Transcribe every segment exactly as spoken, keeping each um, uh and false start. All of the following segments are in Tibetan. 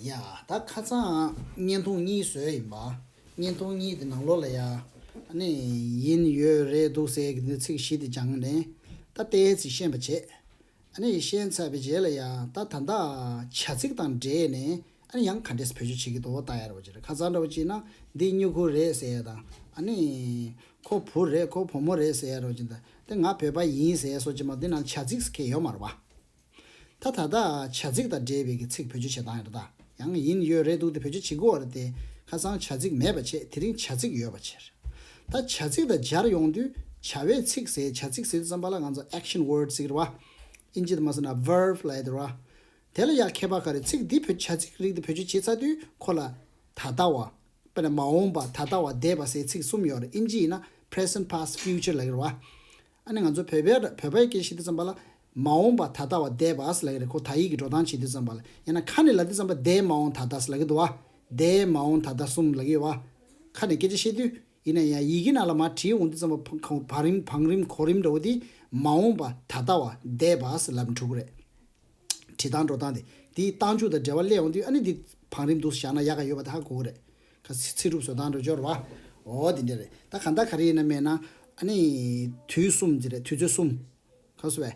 ཡ། ད་ཁ་སང་བརྙན་ཐུང་གཉིས་བཟོས་ཡིན་པ། བརྙན་ཐུང་གཉིས་དེ་ནང་ལོགས་ལ་ཡ། ཨ་ནི་ཡིན་ཡོད་རེད་འདུག་ཟེར་གྱི་འདི་ཚིག་བཞི་དེ་སྦྱངས་ནས། ད་ལྟའི་ཚིག་ཤེས་པ་བྱེད། ཨ་ནི་ཤེས་ཚར་བའི་རྗེས་ལ་ཡ། ད་ད་ལྟ་བྱ་ཚིག་དང་འབྲེལ་ནས་ཨ་ནི་ཡང་ག་འདྲས་བེད་སྤྱོད་བྱེད་ཀྱི་འདུག་ལྟ་ཡ་རེད་བ། ཅེ་རེད། ཁ་སང་འདྲ་བོ་བྱས་ན་འདི་སྨྱུ་གུ་རེད་ཟེར་ཡ་དང་། ཨ་ནི་ཁོ་བུ་རེད། ཁོ་བུ་མོ་རེད་ཟེར་ཡ་རེད་བ། ཅེ་ད་དེ་ང་བོད་པ་ཡིན་ཟེར་ཡ་སོགས་ཅིག་མ། འདི་ནང་བྱ་ཚིག་ཟེར་མཁན་ཡོད་མ་རེད་བ། ད་ད་ལྟ་བྱ་ཚིག་དང་འབྲེལ་བའི་གི་ཚིག་བེད་སྤྱོད་བྱེད་སྟངས་རེད་ད། ཡང་ཡིན་ཡོད་རེད་འདུག་དེ་བེད་སྤྱོད་བྱེད་དགོས་རེད་དེ། ཁ་སང་བྱ་ཚིག་མེད་པ་བྱས། དེ་རིང་བྱ་ཚིག་ཡོད་པ་བྱས། ད་བྱ་ཚིག་དང་སྦྱར་ཡོང་དུས་བྱ་བའི་ཚིག་ཟེར། བྱ་ཚིག་ཟེར་དུས་ཙམ་པ་ལ་ང་ཚོ་action word ཟེར་གི་རེད་བ། ཨིན་ཇི་དུ་མ་སོང་ན་verb ལབ་ཡ་དེ་རེད་བ། དེ་ལ་ཡང་ཁྱད་པར་ག་རེ། ཚིག་འདི་བེད། བྱ་ཚིག་རིགས་འདི་བེད་སྤྱོད་བྱེད་ཚར་དུས་ཁོ་ལ་ད་ལྟ་བ། དཔེར་ན་མ་འོངས་པ། ད་ལྟ་བ། འདས་པ་ཟེར་ཚིག་གསུམ་ཡོད་རེད། ཨིན་ཇི་ཡིན་ན་present, past, future ལབ་ཀྱི་རེད་བ། ཨ་ནི་ང་ཚོ་བོད་པའི། བོད་པའི་སྐད་བཤད་དུས་ཙམ་པ་ལ་མ་འོངས་པ། ད་ལྟ་བ། འདས་པ་ཟེར་ལབ་ཀྱི་རེད། ཁོ་ད་ཡིག་གི་འགྲོ་སྟངས་བྱེད་དུས་ཙམ་པ་ལ། ཡང་ན་ཁ་ནས་ལབ་དུས་ཙམ་པ་འདས་མ་འོངས་ད་ལྟ་ཟེར་ལབ་ཀྱི་འདུག་བ། འདས་མ་འོངས་ད་ལྟ་གསུམ་ལབ་ཀྱི་ཡོད་བ། ཁ་ནས་སྐད་ཆ་བཤད་དུས། ཡིན་ན་ཡང་ཡི་གེ་ནང་ལ་མར་བྲིས་འོང་དུས་ཙམ་པ་བ་བང་རིམ། བང་རིམ་གོ་རིམ་འདྲ་བོ་དེ། མ་འོངས་པ། ད་ལྟ་བ། འདས་པ་ཟེར་ལབ་འགྲོ་གི་རེད། བྲིས་སྟངས་འགྲོ་སྟངས་དེ། དེའི་རྟགས་འཇུག་དང་འབྲེལ་བ་སླེབས་ཡོང་དུས་ཨ་ནི་འདི་བང་རིམ་འདུག་སེ་བཞག་ན་ཡག་ག་ཡོད་པ་དེ་ཧ་གོ་གི་རེད། ཁ་ཚིག་གྲུབ་བཟོ་སྟངས་འགྲོ་སྦྱོར་བ། འོ་དེ་འདྲ་རེད། ད་གང་ལྟར་ག་རེ་ཡིན་ན་མེད་ན། ཨ་ནི་དུས་གསུམ་དེ་རེད། དུས་ཚོད་གསུམ། ག་སུ་བས།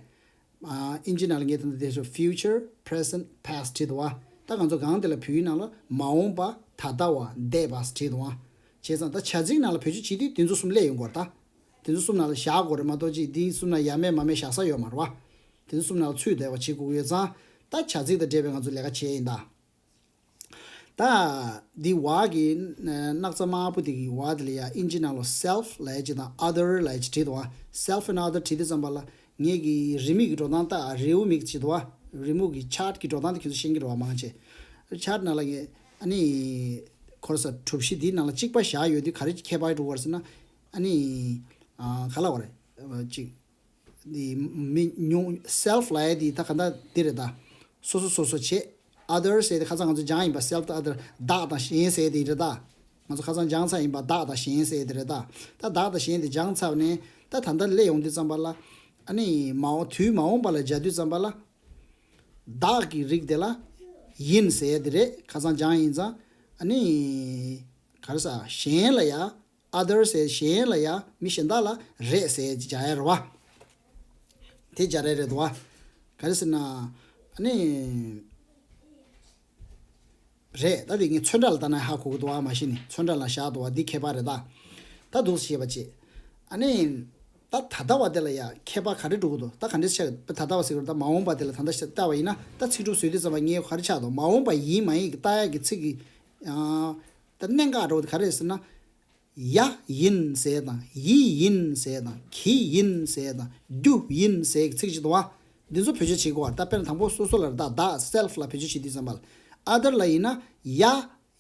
ཨ། ཨིན་ཇི་ནང་ལ་ངས་ད་ལྟ་དེ་ཚོ་future, present, past བྲིས་འདུག་བ། ད་ང་ཚོ་གང་དེ་ལ་བོད་ཡིག་ནང་ལ་མ་འོངས་པ། ད་ལྟ་བ། འདས་པ་བྲིས་འདུག་བ། བྱས་ཙང་ད་བྱ་ཚིག་ནང་ལ་བེད་སྤྱོད་བྱེད་དུས་དེ་ཚོ་གསུམ་སླེབས་ཡོང་གི་རེད་ད། དེ་ཚོ་གསུམ་ནང་ལ་བཞག་དགོས་རེད་མ་གཏོགས་ཅིག་དེ་གསུམ་ནང་ཡ་མེད་མ་མེད་བཞག་ས་ཡོད་མ་རེད་བ། དེ་ཚོ་གསུམ་ནང་ལ་ཚུད་བསྡད་པ་བྱེད་དགོས་ཀྱི་ཡོད་ཙང་། ད་བྱ་ཚིག་དང་འབྲེལ་བའི་ང་ཚོ་ལས་ཀ་བྱས་ཡིན་ད། ད་འདི་བ་གི་སྣག་ཚ་དམར་པོ་དེ་གི་བ་དེ་ལ་ཡ་ཨིན་ཇི་ནང་ལ་self ལབ་ཡ་ཅིག་དང་other ལབ་ཡ་ཅིག་བྲིས་འདུག་བ། self and other བྲིས་དུས་ཙམ་པ་ལ་ངས་གི་རི་མོ་གི་འགྲོ་སྟངས་ལྟ། རེའུ་མིག་ཅིག་འདུག་བ། རི་མོ་གི་chart གི་འགྲོ་སྟངས་དེ་ཁྱེད་ཚོ་ཤེས་ཀྱི་རེད་བ། མང་ཆེ་chart ནང་ལ་ངས་ཨ་ནི་ཁོ་ར་ས་གྲུ་བཞི་འདིའི་ནང་ལ་གཅིག་པ་བཞག་ཡོད་དུས་ག་རེ་ཁྱད་པར་འགྲོ་གི་རེད་ཟེར་ན། ཨ་ནི་ཨ། ག་ལབ་དགོས་རེད། ཅིག་འདི་མི་ཉུང་self ལབ་ཡ་འདི་ད་ག་འདྲ་འདི་རེད་ད། སོ་སོ་སོ་སོ་བྱེད། other ཟེར་དེ་ཁ་སང་ང་ཚོ་སྦྱངས་ཡིན་པ། self དང་other། བདག་དང་གཞན་ཟེར་དེ་རེད་ད། ང་ཚོ་ཁ་སང་སྦྱངས་ཚར་ཡིན་པ། བདག་དང་གཞན་ཟེར་དེ་རེད་ད། ད་བདག་དང་གཞན་དེ་སྦྱངས་ཚར་ནས་ད་ད་ལྟ་སླེབས་ཡོང་དུས་ཙམ་པ་ལ། ཨ་ནི་མ་འོངས། དུས་མ་འོངས་པ་ལ་སྦྱར་དུས་ཙམ་པ་ལ། བདག་གི་རིགས་དེ་ལ་ཡིན་ཟེར་དེ་རེད། ཁ་སང་སྦྱངས་ཡིན་ཙང་། ཨ་ནི་ག་རེ་ཟ། གཞན་ལ་ཡ། other ཟེར་གཞན་ལ་ཡ། མི་གཞན་དག་ལ་རེད་ཟེར་སྦྱར་ཡ་རེད་བ། དེ་སྦྱར་ཡ་རེད་བ། ག་རེ་ཟེར་ན། ཨ་ནི་རེད། ད་དེ་ངས་ཚོན་ཁྲ་ལ་ལྟ་ན་ཧ་གོ་གི་འདུག་བ། མ་གཞི་ནས་ཚོན་ཁྲ་ལ་བཞག་འདུག་བ། འདི་ཁྱད་པར་རེད་ད། ད་འདུག་ཞེས་པ་བྱེད། ཨ་ནི་ད་ད་ལྟ་བ་དེ་ལ་ཡ་ཁྱད་པར་ག་རེ་འགྲོ་གི་འདུག་ད་ག་འདྲས་ཆགས། ད་ལྟ་བ་ཟེར་གི་རེད། ད་མ་འོངས་པ་དེ་ལ་ད་ལྟ་ཞེས་བལྟ་བ་ཡིན་ན། ད་ཚིག་གྲུབ་བཟོས་དུས་ཙམ་པ་ངས་ག་རེ་ཆགས་འདུག་མ་འོངས་པ་ཡིན་མ་ཡིན་གྱི་བལྟ་ཡ་གི་ཚིག་གི། ཨ། ད་གནད་འགག་འདྲ་བོ་དེ་ག་རེ་རེད་ཟེར་ན། ཡ་ཡིན་ཟེར་དང་། ཡི་ཡིན་ཟེར་དང་། གྱི་ཡིན་ཟེར་དང་། རྒྱུ་ཡིན་ཟེར་གྱི་ཚིག་ཅིག་འདུག་བ། འདི་ཚོ་བེད་སྤྱོད་བྱེད་དགོས་བ། ད་དཔེར་ན་དང་པོ་སོ་སོ་ལ་རེད་ད། བདག་self ལ་བེད་སྤྱོད་བྱེད་དུས་ཙམ་པ་ལ། other ལ་ཡིན་ན་ཡ།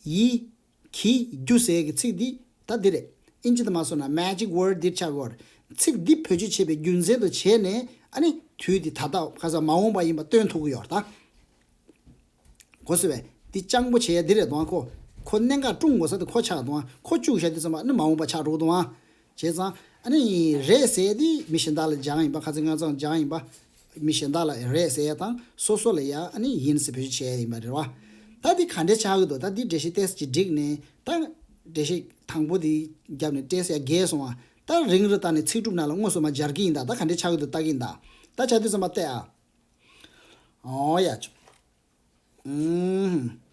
ཡི། གྱི། རྒྱུ་ཟེར་གྱི་ཚིག་འདི་ད་འདི་རེད། ཨིན་ཇི་དུ་མ་སོང་ན་magic word འདི་ཆགས་ཡོད་རེད། ཚིག་འདི་བེད་སྤྱོད་བྱེད་པའི་རྒྱུ་མཚན་དུ་བྱས་ནས། ཨ་ནི་དུས་འདི་ད་ལྟ་ཁ་སང་མ་འོངས་པ་ཡིན་པ་སྟོན་ཐུབ་ཀྱི་ཡོད་རེད་ད། གོ་སོང་བས། འདི་སྤྱང་པོ་བྱས་ཡ་འདི་རེད་དོ། ཁོ་ཁོ་གནད་འགག་སྲུང་དགོས་ས་དེ་ཁོ་ཆགས་དོ། ཁོ་བཅུག་བཞག་དུས་ཙམ་པ་ཨ་ནི་མ་འོངས་པ་ཆགས་འགྲོ་གི་འདུག་ཨ། བྱས་ཙང་ཨ་ནི་རེད་ཟེར་དེ་མི་གཞན་དག་ལ་སྦྱངས་ཡིན་པ། ཁ་སང་ང་ཚོ་སྦྱངས་ཡིན་པ། མི་གཞན་དག་ལ་རེད་ཟེར་ཡ་དང་སོ་སོ་ལ་ཡ་ཨ་ནི་ཡིན་ཟེར་བེད་སྤྱོད་བྱས་ཡ་ཡིན་པ་རེད་བ། ད་འདི་ག་འདྲས་ཆགས་ཀྱི་འདུག་ད་འདི་འགྲེལ་བཤད་ཏོག་ཙམ་ཅིག་བསྒྲིགས་ནས། ད་འགྲེལ་བཤད་དང་པོ་འདི་བརྒྱབ་ནས་ཏོག་ཙམ་ཡ་རྒྱས་སོང་བ། ད་རིང་རུ་བཏང་ནས་ཚིག་གྲུབ་ནང་ལ་དངོས་སུ་མར་སྦྱར་གྱི་ཡིན། ད་ད་ག་འདྲས་ཆགས་ཀྱི་འདུག་ལྟ་གི་ཡིན་ད། ད་ཆགས་དུས་ཙམ་པ་བལྟས་ཨ། ཨོ་ཡ་ཆོ། ཨུམ།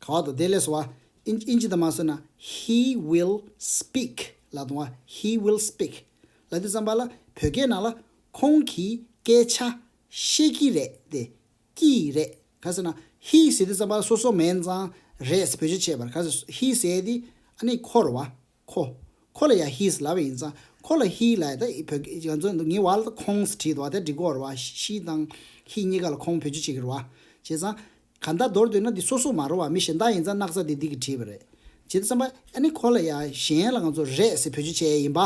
ག་བ་དང་དེ་ལས་སོ་བ། ཨིན་ཨིན་ཇི་དང་མ་སོ་ན་he will speak ལབ་དང་བ། he will speak ལབ་དུས་ཙམ་པ་ལ་བོད་སྐད་ནང་ལ་ཁོང་གིས་སྐད་ཆ་བཤད་ཀྱི་རེད་དེ། ཀྱི་རེད། ག་ཟེར་ན་he ཟེར་དུས་ཙམ་པ་ལ་སོ་སོ་མིན་ཙང་རེད་ཟེར་བེད་སྤྱོད་བྱས་པར། ག་ཟེར་he ཟེར་དེ་ཨ་ནི་ཁོ་རེད་བ། ཁོ། ཁོ་ལ་ཡང་he ལབ་པ་ཡིན་ཙང་ཁོ་ལ་he ལབ་ཡ། ད་བོད་ང་ཚོ་ངའི་བར་ལ་ད་ཁོང་ཟེར་བྲིས་འདུག་བ། དེ་འགྲིག་གི་རེད་བ། she དང་he གཉིས་ཀ་ལ་ཁོང་བེད་སྤྱོད་བྱེད་ཀྱི་རེད་བ། བྱས་ཙང་གང་ལྟར་མདོར་བསྡུས་ན་འདི་སོ་སོ་མ་རེད་བ། མི་གཞན་དག་ཡིན་ཙང་སྣག་ཚ་དེ་འདི་གིས་བྲིས་པ་རེད། བྱས་ཙང་ཨ་ནི་ཁོ་ལ་ཡང་གཞན་ལ་ང་ཚོ་རེད་ཟེར་བེད་སྤྱོད་བྱས་ཡ་ཡིན་པ།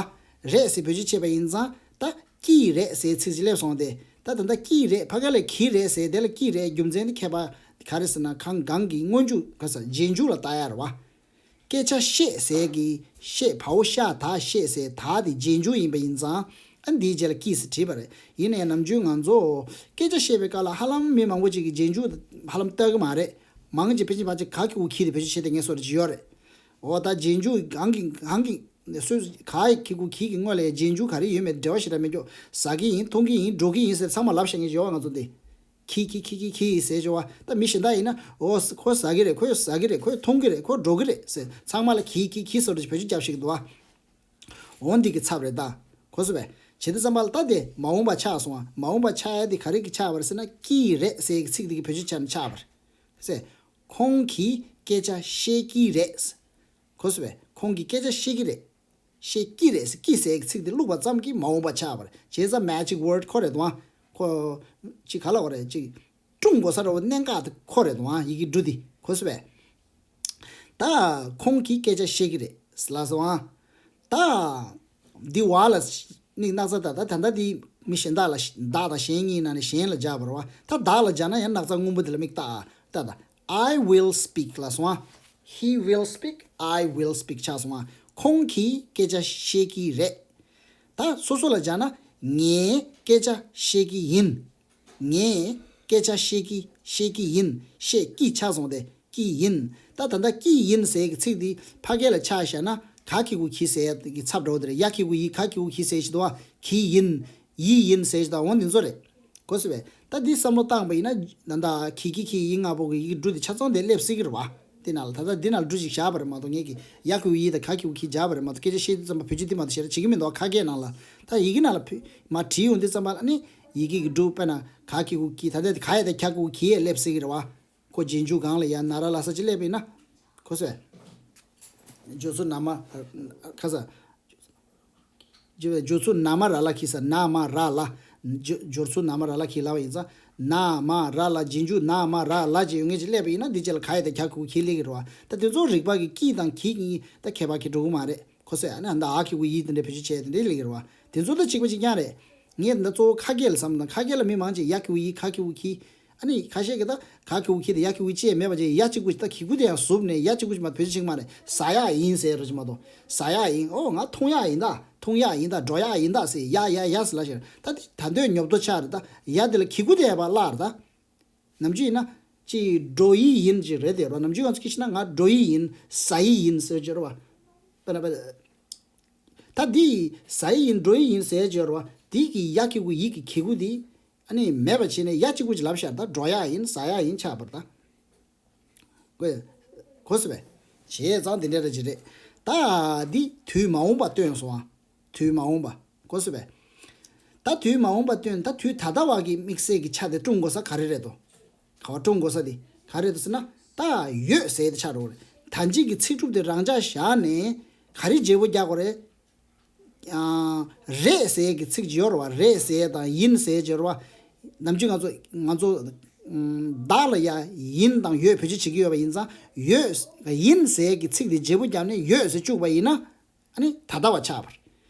རེད་ཟེར་བེད་སྤྱོད་བྱས་པ་ཡིན་ཙང་ད་ཀྱིས་རེད་ཟེར་ཚིག་ཅིག་སླེབས་སོང་སྟེ། ད་ད་ལྟ་ཀྱིས་རེད། ཕ་ག་ལ་གྱིས་རེད་ཟེར་དེ་ལ་ཀྱིས་རེད། རྒྱུ་མཚན་དེ་ཁྱད་པར་ག་རེ་ཟེར་ན་གང་གང་གི་སྔོན་འཇུག་ག་ས་རྗེས་འཇུག་ལ་ལྟ་ཡ་རེད་བ། སྐད་ཆ་བཤད་ཟེར་གི་བཤད་བའོ་ཤ་ད་བཤད་ཟེར་ད་དེ་རྗེས་འཇུག་ཡིན་པ་ཡིན་ཙང་། ཨ་འདིའི་རྗེས་ལ་ཀྱིས་ཟེར་བྲིས་པ་རེད། ཡིན་ན་ཡང་ནམ་རྒྱུན་ང་ཚོ་སྐད་ཆ་བཤད་པའི་སྐབས་ལ་ཧ་ལམ་མི་མང་པོ་ཅིག་གིས་རྗེས་འཇུག་ཧ་ལམ་ལྟ་གི་མ་རེད། མང་ཆེ་ཕལ་ཆེར་ཕལ་ཆེར་ག་གི་གུ་གི་དེ་བེད་སྤྱོད་བྱས་ཏེ་ངས་སོ་རེ་ཅིག་ཡོད་རེད། འོ་ད་རྗེས་འཇུག་གང་གི་གང་གི་སུས་ག་གི་གུ་གི་གི་སྔོན་ལ་ཡང་རྗེས་འཇུག་ག་རེ་ཡོད་མེད་འབྲེལ་བ་ཞེ་དྲག་མེད་ཀྱོག་ཟ་གི་ཡིན། འཐུང་གི་ཡིན། འགྲོ་གི་ཡིན་ཟེར་ཚང་མ་ལབ་བཞག་མཁན་ཅིག་ཡོད་པ། ང་ཚོ་འདི་གི་གི་གི་གི་གི་ཟེར་ཅིག་ཡོད་པ། ད་མི་གཞན་དག་ཡིན་ན་འོ་ཁོ་ཟ་གི་རེད། ཁོས་ཟ་གི་རེད། ཁོས་འཐུང་གི་རེད། ཁོས་འགྲོ་གི་རེད་ཟེར་ཚང་མ་ལ་གི་གི་གི་སོ་རེ་ཅིག་བེད་སྤྱོད་རྒྱབ་བཞག་གི་འདུག་བ། འོ་འདི་གི་ཚབ་རེད་ད། གོ་སོང་བས། བྱེད་དུས་ཙམ་པ་ལ་ད་དེ་མ་འོངས་པ་ཆགས་སོང་བ། མ་འོངས་པ་ཆགས་ཡ་དེ་ག་རེ་གི་ཆགས་པ་རེད་ཟེར་ན། ཀྱིས་རེད་ཟེར་གི་ཚིག་དེ་གི་བེད་སྤྱོད་བྱས་ནས་ཆགས་པ་རེད། ཟེར། ཁོང་གིས་སྐད་ཆ་བཤད་ཀྱི་རེད། གོ་སོང་བས། ཁོང་གིས་སྐད་ཆ་བཤད་ཀྱི་རེད། བཤད་ཀྱི་རེད་ཟེར། ཀྱིས་ཟེར་གི་ཚིག་དེ་བླུགས་པ་ཙམ་གྱིས་མ་འོངས་པ་ཆགས་པ་རེད། བྱས་ཙང་magic word ཁོ་རེད་དོ། ཁོ་ཅིག་ག་ལ་བ་རེད་ཅིག་སྲུང་དགོས་ས་རེད་བ། གནད་འགག་དེ་ཁོ་རེད་དོ། ཡི་གེ་འབྲུ་དེ། གོ་སོང་བས། ད་ཁོང་གིས་སྐད་ཆ་བཤད་ཀྱི་རེད་ལབ་སོང་ཨ། ད་འདི་བ་ལ་ནི་སྣག་ཚ་ད་ད་ད་ད་འདི་མི་གཞན་དག་ལ་བདག་དང་གཞན་གཉིས་ནང་ནས་གཞན་ལ་སྦྱར་བ་རེད་བ། ད་བདག་ལ་སྦྱར་ན་ཡང་སྣག་ཚ་སྔོན་པོ་འདི་ལ་མིག་ལྟ་ཨ། ད་ད་I will speak ལབ་སོང་ཨ། He will speak. I will speak ཆགས་སོང་ཨ། ཁོང་གིས་སྐད་ཆ་བཤད་ཀྱི་རེད། ད་སོ་སོ་ལ་སྦྱར་ན་ངས་སྐད་ཆ་བཤད་ཀྱི་ཡིན། ངས་སྐད་ཆ་བཤད་ཀྱི་བཤད་ཀྱི་ཡིན། བཤད་ཀྱི་ཆགས་སོང་སྟེ་ཀྱི་ཡིན། ད་ད་ལྟ་ཀྱི་ཡིན་ཟེར་གྱི་ཚིག་འདི་ཕ་སྐད་ལ་ཆ་བཞག་ན་ག་གི་གུ་གི་ཟེར་གྱི་ཚབ་འདྲ་བོ་དེ་རེད། ཡ་གི་གུ་ཡི། ག་གི་གུ་གི་ཟེར་ཞིག་འདུག་བ། གི་ཡིན། ཡི་ཡིན་ཟེར་ཞིག་དང་འོ་འདི་ཚོ་རེད། གོ་སོང་བས། ད་འདི་བསམ་བློ་བཏང་པ་ཡིན་ན་ད་ལྟ་གི་གི་གི་ཡི་ལྔ་པོ་གི་ཡི་གེ་འབྲུ་དེ་ཆ་ཚང་དེ་སླེབས་སྲིད་ཀྱི་རེད་བ། དེ་ནང་ལ་ད་ལྟ་འདི་ནང་ལ་འབྲུ་ཞིག་བཞག་པ་རེད་མ་གཏོགས། ངས་ཀྱི་ཡ་གི་གུ་ཡི་དང་ག་གི་གུ་གི་བཞག་པ་རེད་མ་གཏོགས། སྐད་ཆ་བཤད་དུས་ཙམ་པ་བེད་སྤྱོད་འདི་མ་གཏོགས་གཞན་དག་བྱེད་ཀྱི་མི་འདུག་ཁ་སྐད་ནང་ལ། ད་ཡི་གེ་ནང་ལ་ཕུད་མ་བྲིས་ཡོང་དུས་ཙམ་པ་ལ་ནི་ཡི་གེ་གི་འབྲུ་དཔེར་ན་ག་གི་གུ་གི། ད་ལྟ་ག་ཡ་དང་ག་གི་གུ་གི་ཡས་སླེབས་སྲིད་ཀྱི་རེད་བ། ཁོ་རྗེས་འཇུག་སྒང་ལ་ཡ་ན་ར་ལ་ས་ཅིག་སླེབས་པ་ཡིན་ན། གོ་སོང་། སྦྱོར་ཚུལ་ན་མ་ཁ་ས། སྦྱོར་ཚུལ་ན་མ་ར་ལ་གི་ས། ན་མ་ར་ལ། སྦྱོར་སྦྱོར་ཚུལ་ན་མ་ར་ལ་གི་ལབ་པ་ཡིན་ཙང་། ན་མ་ར་ལ། རྗེས་འཇུག་ན་མ་ར་ལ་ཅིག་ཡོད་མཁན་ཅིག་སླེབས་པ་ཡིན་ན། འདི་རྗེས་ལ་ག་ཡ་དང་ག་གི་གུ་གི་སླེབས་ཀྱི་རེད་བ། ད་དེ་ཚོ་རིག་པ་གི་ཀྱི་དང་གི་གཉིས་ད་ཁྱད་པར་གྱི་འགྲོ་གི་མ་རེད། གོ་སོང་། ཨ་ནི་ཨ་ད་ཨ་གི་གུ་ཡི་དེ་འདྲའི་བེད་སྤྱོད་བྱས་དེ་འདྲའི་ལབ་ཀྱི་རེད་བ། དེ་ཚོ་ད་གཅིག་པ་གཅིག་རྐྱང་རེད། ངས་ད་གཙོ་བོ་ཁ་སྐད་ལ་བསམ་ན། ཁ་སྐད་ལ་མི་མང་ཆེ་ཡ་གི་གུ་ཡི། ག་གི་གུ་གི། ཨ་ནི་ཁ་ཤས་ཀྱིས་ད་ག་གི་གུ་གི་དེ་ཡ་གི་གུ་ཅེས་མེད་པ་ཅེས། ཡ་གཅིག་པུ་ད་གི་གུ་དེ་ཡང་ཟུབ་ནས་ཡ་གཅིག་པུ་ཅིག་མ་བེད་སྤྱོད་བྱེད་ཀྱི་མ་རེད། ཟ་ཡག་ཡིན་ཟེར་རོ་ཅིག་མ་གཏོགས། ཟ་ཡག་ཡིན། ཨོ་ང་འཐུང་ཡག་ཡིན་ད། འཐུང་ཡག་ཡིན་ད། འགྲོ་ཡག་ཡིན་ད་ཟེར། ཡ་ཡ་ཡ་ཟེར་ལབ་ཤེར། ད་དེ་ད་འདོད་ཉོབ་ཏོ་ཆགས་རེད། ད་ཡ་དེ་ལ་གི་གུ་དེ་ཡ་པ་བརླག་རེད་ད། ནམ་རྒྱུན་ཡིན་ན་ཅིག་འགྲོ་ཡི་ཡིན་ཅིག་རེད་དེ་རོ། ནམ་རྒྱུན་ང་ཚོ་སྐད་ཆ་ན་ང་འགྲོ་ཡི་ཡིན། ཟ་ཡི་ཡིན་ཟེར་ཅིག་རོ་བ། དཔེར་ན་དཔེར། ད་འདི་ཟ་ཡི་ཡིན། འགྲོ་ཡི་ཡིན་ཟེར་ཅིག་རོ་བ། འདི་གི་ཡ་གི་གུ་ཡི་གི་གི་གུ་འདི་ཨ་ནི་མེད་པ་བྱས་ནས་ཡ་གཅིག་པུ་ཅིག་ལབ་ཤར། ད་འགྲོ་ཡག་ཡིན། ཟ་ཡག་ཡིན་ཆགས་པར་ད། གོ་གོ་སོང་བས། བྱས་ཙང་འདི་འདྲ་རེ་ཅིག་རེད། ད་འདི་དུས་མ་འོངས་པ་སྟོན་སོང་ཨ། དུས་མ་འོངས་པ། གོ་སོང་བས། ད་དུས་མ་འོངས་པ་སྟོན། ད་དུས་ད་ལྟ་བ་གི་དམིགས་བསལ་གྱི་ཆ་དེ་སྲུང་དགོས་ས་ག་རེ་རེད་དོ། ག་བ་སྲུང་དགོས་ས་དེ་ག་རེ་རེད་དོ་ཟེར་ན། ད་ཡོད་ཟེར་དེ་ཆགས་འགྲོ་གི་རེད། ད་ཅིག་གི་ཚིག་གྲུབ་དེ་རང་འཇགས་བཞག་ནས་ག་རེ་བརྗེ་པོ་རྒྱག་དགོས་རེད། ཨ། རེད་ཟེར་གྱི་ཚིག་ཅིག་ཡོད་རེད་བ། རེད་ཟེར་དང་ཡིན་ཟེར་ཅིག་ཡོད་རེད་བ། ནམ་རྒྱུན་ང་ཚོ་ང་ཚོ་ཨམ། བདག་ལ་ཡ་ཡིན་དང་ཡོད་བེད་སྤྱོད་བྱེད་ཀྱི་ཡོད་པ་ཡིན་ཙང་། ཡོད། ཡིན་ཟེར་གྱི་ཚིག་དེ་བརྗེ་པོ་བརྒྱབ་ནས་ཡོད་ཟེར་བཅུག་པ་ཡིན་ན། ཨ་ནི་ད་ལྟ་བ་ཆགས་པ་རེད།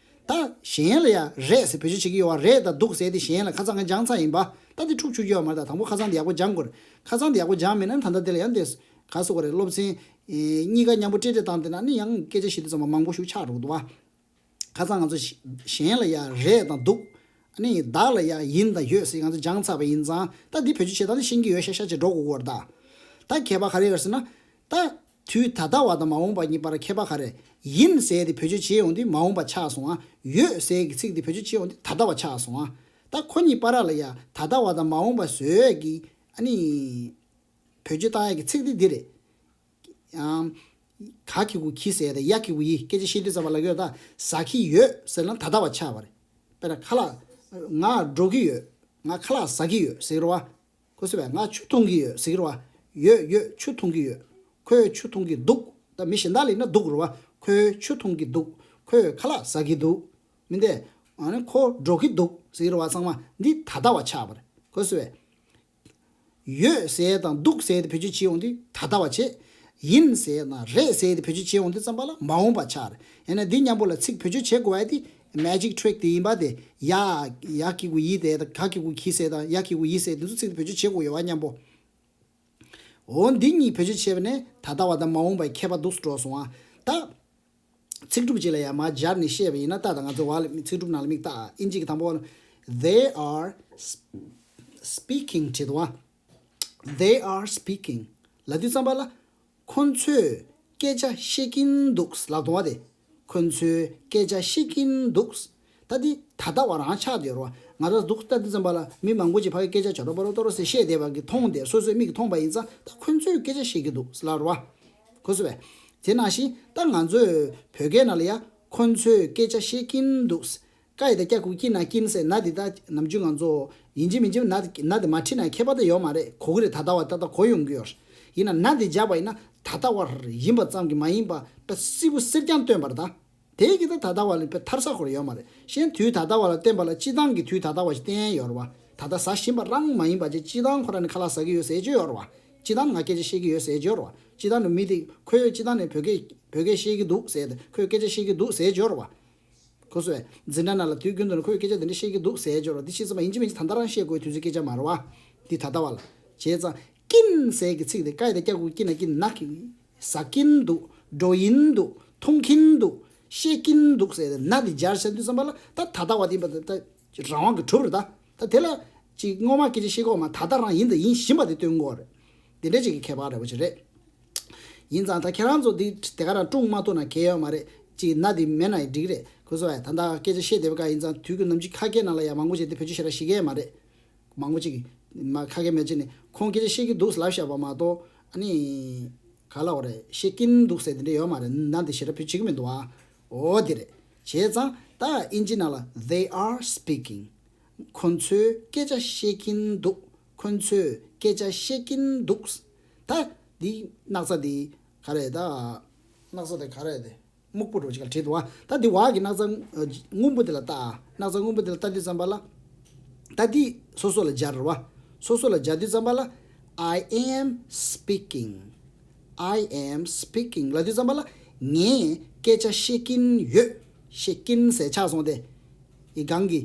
ད་གཞན་ལ་ཡ་རེད་ཟེར་བེད་སྤྱོད་བྱེད་ཀྱི་ཡོད་བ། རེད་དང་འདུག་ཟེར་དེ་གཞན་ལ་ཁ་སང་ང་སྦྱངས་ཚར་ཡིན་པ། ད་དེ་འཁྲུག་ཆུག་ཡོད་མ་རེད། ད་དང་པོ་ཁ་སང་དེ་ཡག་པོ་སྦྱང་དགོས་རེད། ཁ་སང་དེ་ཡག་པོ་སྦྱངས་མེད་ན་ད་ལྟ་དེ་ལ་ཡང་དེ་ག་སོ་གོ་རེད། སློབ་ཚན་གཉིས་ཀ་མཉམ་པོ་སྤྲེལ་སྤྲེལ་བཏང་དེ་ན་ནི་ཡང་སྐད་ཆ་བཤད་དུས་ཙམ་པ་མང་པོ་ཞིག་ཆགས་འགྲོ་གི་འདུག་བ། ཁ་སང་ང་ཚོ་གཞན་ལ་ཡ་རེད་དང་འདུག་ཨ་ནི་བདག་ལ་ཡ་ཡིན་དང་ཡོད་ཟེར་ང་ཚོ་སྦྱངས་ཚར་བ་ཡིན་ཙང་། ད་འདི་བེད་སྤྱོད་བྱེད་སྟངས་འདི་ཤེས་ཀྱི་ཡོད་ཤག་ཤག་ཅིག་འགྲོ་དགོས་ཀྱི་ཡོད་རེད་ད། ད་ཁྱད་པར་ག་རེ་ཡོད་ཟེར་ན། ད་དུས་ད་ལྟ་བ་དང་མ་འོངས་པ་གཉིས་བར་ཁྱད་པར་ག་རེ། ཡིན་ཟེར་དེ་བེད་སྤྱོད་བྱེད་ཡོང་དུས་མ་འོངས་པ་ཆགས་སོང་ཨ། ཡོད་ཟེར་གྱི་ཚིག་དེ་བེད་སྤྱོད་བྱེད་ཡོང་དུས་ད་ལྟ་བ་ཆགས་སོང་ཨ། ད་ཁོ་གཉིས་བར་ལ་ཡ་ད་ལྟ་བ་དང་མ་འོངས་པ་བཟོ་ཡས་ཀྱི་ཨ་ནི་བེད་སྤྱོད་བཏང་ཡས་ཀྱི་ཚིག་དེ་འདི་རེད། ཡང་། ག་གི་གུ་གི་ཟེར་དང་ཡ་གི་གུ་ཡི། སྐད་ཆ་བཤད་དུས་ཙམ་པ་ལ་གི་ད་ཟ་གི་ཡོད་ཟེར་ན་ད་ལྟ་བ་ཆགས་པ་རེད། དཔེར་ན་ཁ་ལག་ང་འགྲོ་གི་ཡོད། ང་ཁ་ལག་ཟ་གི་ཡོད་ཟེར་བ། གོ་སོང་བས། ང་ཆུ་འཐུང་གི་ཡོད་ཟེར་བ། ཡོད་ཡོད་ཆུ་འཐུང་གི་ཡོད། ཁོས་ཆུ་འཐུང་གི་འདུག་ད་མི་གཞན་དག་ལ་ཡིན་ན་འདུག་རེད་བ། ཁོས་ཆུ་འཐུང་གི་འདུག་ཁོས་ཁ་ལག་ཟ་གི་འདུག་མི་འདས། ཨ་ནི་ཁོ་འགྲོ་གི་འདུག་ཟེར་བ་ཚང་མ་འདི་ད་ལྟ་བ་ཆགས་པ་རེད། གོ་སོང་བས། ཡོད་ཟེར་དང་འདུག་ཟེར་དེ་བེད་སྤྱོད་བྱེད་ཡོང་དུས་ད་ལྟ་བ་བྱེད། ཡིན་ཟེར་དང་རེད་ཟེར་དེ་བེད་སྤྱོད་བྱེད་ཡོང་དུས་ཙམ་པ་ལ་མ་འོངས་པ་ཆགས་རེད། ཡང་ན་འདི་མཉམ་པོ་ལ་ཚིག་བེད་སྤྱོད་བྱེད་དགོས་ཡ་དེ་magic trick དེ་ཡིན་པ་དེ། ཡ། ཡ་གི་གུ་ཡི་དེ་དང་ག་གི་གུ་གི་ཟེར་དང་ཡ་གི་གུ་ཡི་ཟེར་དེ་ཚོ་ཚིག་དེ་བེད་སྤྱོད་བྱེད་དགོས་ཡོད་པ་མཉམ་པོ། འོ་འདི་གཉིས་བེད་སྤྱོད་བྱས་པ་ནས་ད་ལྟ་བ་དང་མ་འོངས་པའི་ཁྱད་པར་འདུག་སེ་འགྲོ་སོང་ཨ། ད། ཚིག་གྲུབ་ཅིག་ལ་ཡང་མར་སྦྱར་ནས་བཤད་པ་ཡིན་ན། ད་ད་ང་ཚོ་བ་ལ་ཚིག་གྲུབ་ནང་ལ་མིག་ལྟ། ཨིན་ཇི་གི་དང་པོ་བ་ལ། They are sp- speaking བྲིས་འདུག་བ། They are speaking ལབ་དུས་ཙམ་པ་ལ། ཁོ་ཚོས་སྐད་ཆ་བཤད་ཀྱིན་འདུག་ལབ་འདུག་བ། དེ་ཁོ་ཚོས་སྐད་ཆ་བཤད་ཀྱིན་འདུག་ད་འདི་ད་ལྟ་བ་རང་ཆགས་བསྡད་ཡོད་རེད་བ། ང་རང་འདུག་ལྟ་དུས་ཙམ་པ་ལ་མི་མང་པོ་ཅིག་ཕ་གི་སྐད་ཆ་ཇོ་རོ་པོ་རོ་ཏོ་རོ་ཟེར་བཤད་བསྡད་པ་གི་མཐོང་བསྡད། སོ་སོའི་མིག་གིས་མཐོང་པ་ཡིན་ཙང་ད་ཁོ་ཚོས་སྐད་ཆ་བཤད་ཀྱི་འདུག་ལབ་རེད་བ། གོ་སོང་བས། དེ་ནང་བཞིན་ད་ང་ཚོས་བོད་སྐད་ནང་ལ་ཡ་ཁོ་ཚོས་སྐད་ཆ་བཤད་ཀྱིན་འདུག་ཀ་ཡི་ད་ཀྱ་གུ་ཀྱི་ན་ཀིན་ཟེར་ན་འདི་ད་ནམ་རྒྱུན་ང་ཚོ་ཡིན་གཅིག་མིན་གཅིག་ན་ན་དེ་མ་བྲིས་ན་ཁྱད་པར་ད་ཡོད་མ་རེད། གོ་གི་རེད། ད་ལྟ་བ་ད་ལྟ་གོ་ཡོང་གི་ཡོད། ཡིན་ན་ན་དེ་སྦྱར་བ་ཡིན་ན་ད་ལྟ་བ་ཡིན་པ་ཙམ་གྱིས་མ་ཡིན་པ་དཔེ་སིལ་བུ་སེར་རྐྱང་སྟོན་པར་ད། དེ་གི་ད་ད་ལྟ་བ་ལ་དཔེ་མཐར་ས་ཁོར་ཡོད་མ་རེད། གཞན་དུས་ད་ལྟ་བ་ལ་བསྟན་པ་ལ་སྤྱི་བཏང་གི་དུས་ད་ལྟ་བ་ཞིག་བསྟན་ཡོད་རེད་བ། ད་ལྟ་ཟ་བཞིན་པ་རང་མ་ཡིན་པ་ཅིག་སྤྱི་བཏང་ཁོ་རང་ནི་ཁ་ལག་ཟ་གི་ཡོད་ཟེར་གྱི་ཡོད་རེད་བ། སྤྱི་བཏང་ང་སྐད་ཆ་བཤད་ཀྱི་ཡོད་ཟེར་གྱི་ཡོད་རེད་བ། སྤྱི་བཏང་ནི་མི་དེ་ཁོས་སྤྱི་བཏང་ནི་བོད་སྐད་བོད་སྐད་བཤད་ཀྱི་འདུག་ཟེར་ཏེ། ཁོས་སྐད་ཆ་བཤད་ཀྱི་འདུག་ཟེར་གྱི་ཡོད་རེད་བ། ཁོ་ཚོས་འཛིན་གྲྭ་ནང་ལ་དུས་རྒྱུན་དུ་ནི་ཁོས་སྐད་ཆ་དེ་འདྲ་བཤད་ཀྱི་འདུག་ཟེར་གྱི་ཡོད་རེད་བ། འདི་ཤེས་ཙམ་པ་ཡིན་གཅིག་མིན་གཅིག་ད་ལྟ་རང་བཤད་དགོས་དུས་ཚོད་སྐད་ཆ་མ་རེད་བ། འདི་ད་ལྟ་བ་ལ། བྱས་ཙང་ཀིན་ཟེར་གྱི་ཚིག་དེ་ཀ་ཡི་ད་ཀྱ་གུ་ཀྱི་ན་ཀིན་ན་ཀིན། ཟ་གིན་འདུག་འགྲོ་ཡིན་འདུག་མཐོང་གིན་འདུག་བཤད་ཀྱིན་འདུག་ཟེར་ཏེ་ན་དེ་སྦྱར་བྱས་དུས་ཙམ་པ་ལ་ད་ད་ལྟ་བ་དེ་ཡིན་པ་དེ་ད་རང་དབང་གི་གྲུབ་རེད་ད། ད་དེ་ལ་ཅིག་སྔོན་མ་སྐད་ཆ་བཤད་གོ་མ་ད་ལྟ་རང་ཡིན་དང་ཡིན་བཞིན་པ་དེ་སྟོན་གོ་རེད། དེ་འདྲ་ཅིག་གི་ཁྱད་པར་རེད་པོ་ཅིག་རེད། ཡིན་ཙང་ད་ཁྱེད་རང་ཚོ་འདི་དེ་ག་རང་སྲུང་མ་ཐུབ་ན་གལ་ཡོད་མ་རེད། ཅིག་ན་དེ་མེད་ན་ཡང་འགྲིག་རེད། ཁོ་ཚོ་ཡ་ད་ལྟ་སྐད་ཆ་བཤད་བསྡད་པ་ག་ཡིན་ཙང་དུས་ཀྱི་ནམ་རྒྱུན་ཁ་སྐད་ནང་ལ་ཡ་མང་པོ་ཅིག་དེ་བེད་སྤྱོད་ཞེ་དྲག་ཞིག་གི་མ་རེད། མང་པོ་ཅིག་གིས་མ་ཁ་སྐད་མེད་ཅེ་ནས་ཁོང་སྐད་ཆ་བཤད་ཀྱི་འདུག་ལབ་བཞག་པ་མ་གཏོགས་ཨ་ནི་ག་ལབ་དགོས་རེད། བཤད་ཀྱིན་འདུག་ཟེར་དེ་འདྲ་ཡོད་མ་རེད། ནང་དེ་ཞེ་དྲག་བེད་སྤྱོད་བྱེད་ཀྱི་མི་འདུག་ཨ། འོ་དེ་རེད། བྱས་ཙང་ད་ཨིན་ཇི་ནང་ལ་they are speaking ཁོ་ཚོས་སྐད་ཆ་བཤད་ཀྱིན་འདུག་ཁོ་ཚོས་སྐད་ཆ་བཤད་ཀྱིན་འདུག་ད་འདི་སྣག་ཚ་འདི་ག་རེད་ད། སྣག་ཚ་དེ་ག་རེད་དེ། སྨུག་པོ་འདྲ་བོ་ཅིག་ལ་བྲིས་འདུག་བ། ད་འདི་བ་གི་སྣག་ཚ་སྔོན་པོ་དེ་ལ་ལྟ། སྣག་ཚ་སྔོན་པོ་དེ་ལ་ལྟ་དུས་ཙམ་པ་ལ། ད་འདི་སོ་སོ་ལ་སྦྱར་བ། སོ་སོ་ལ་སྦྱར་དུས་ཙམ་པ་ལ། I am speaking. I am speaking ལབ་དུས་ཙམ་པ་ལ། ངས་སྐད་ཆ་བཤད་ཀྱིན་ཡོད། བཤད་ཀྱིན་ཟེར་ཆགས་སོང་སྟེ། ཡི་གང་གི་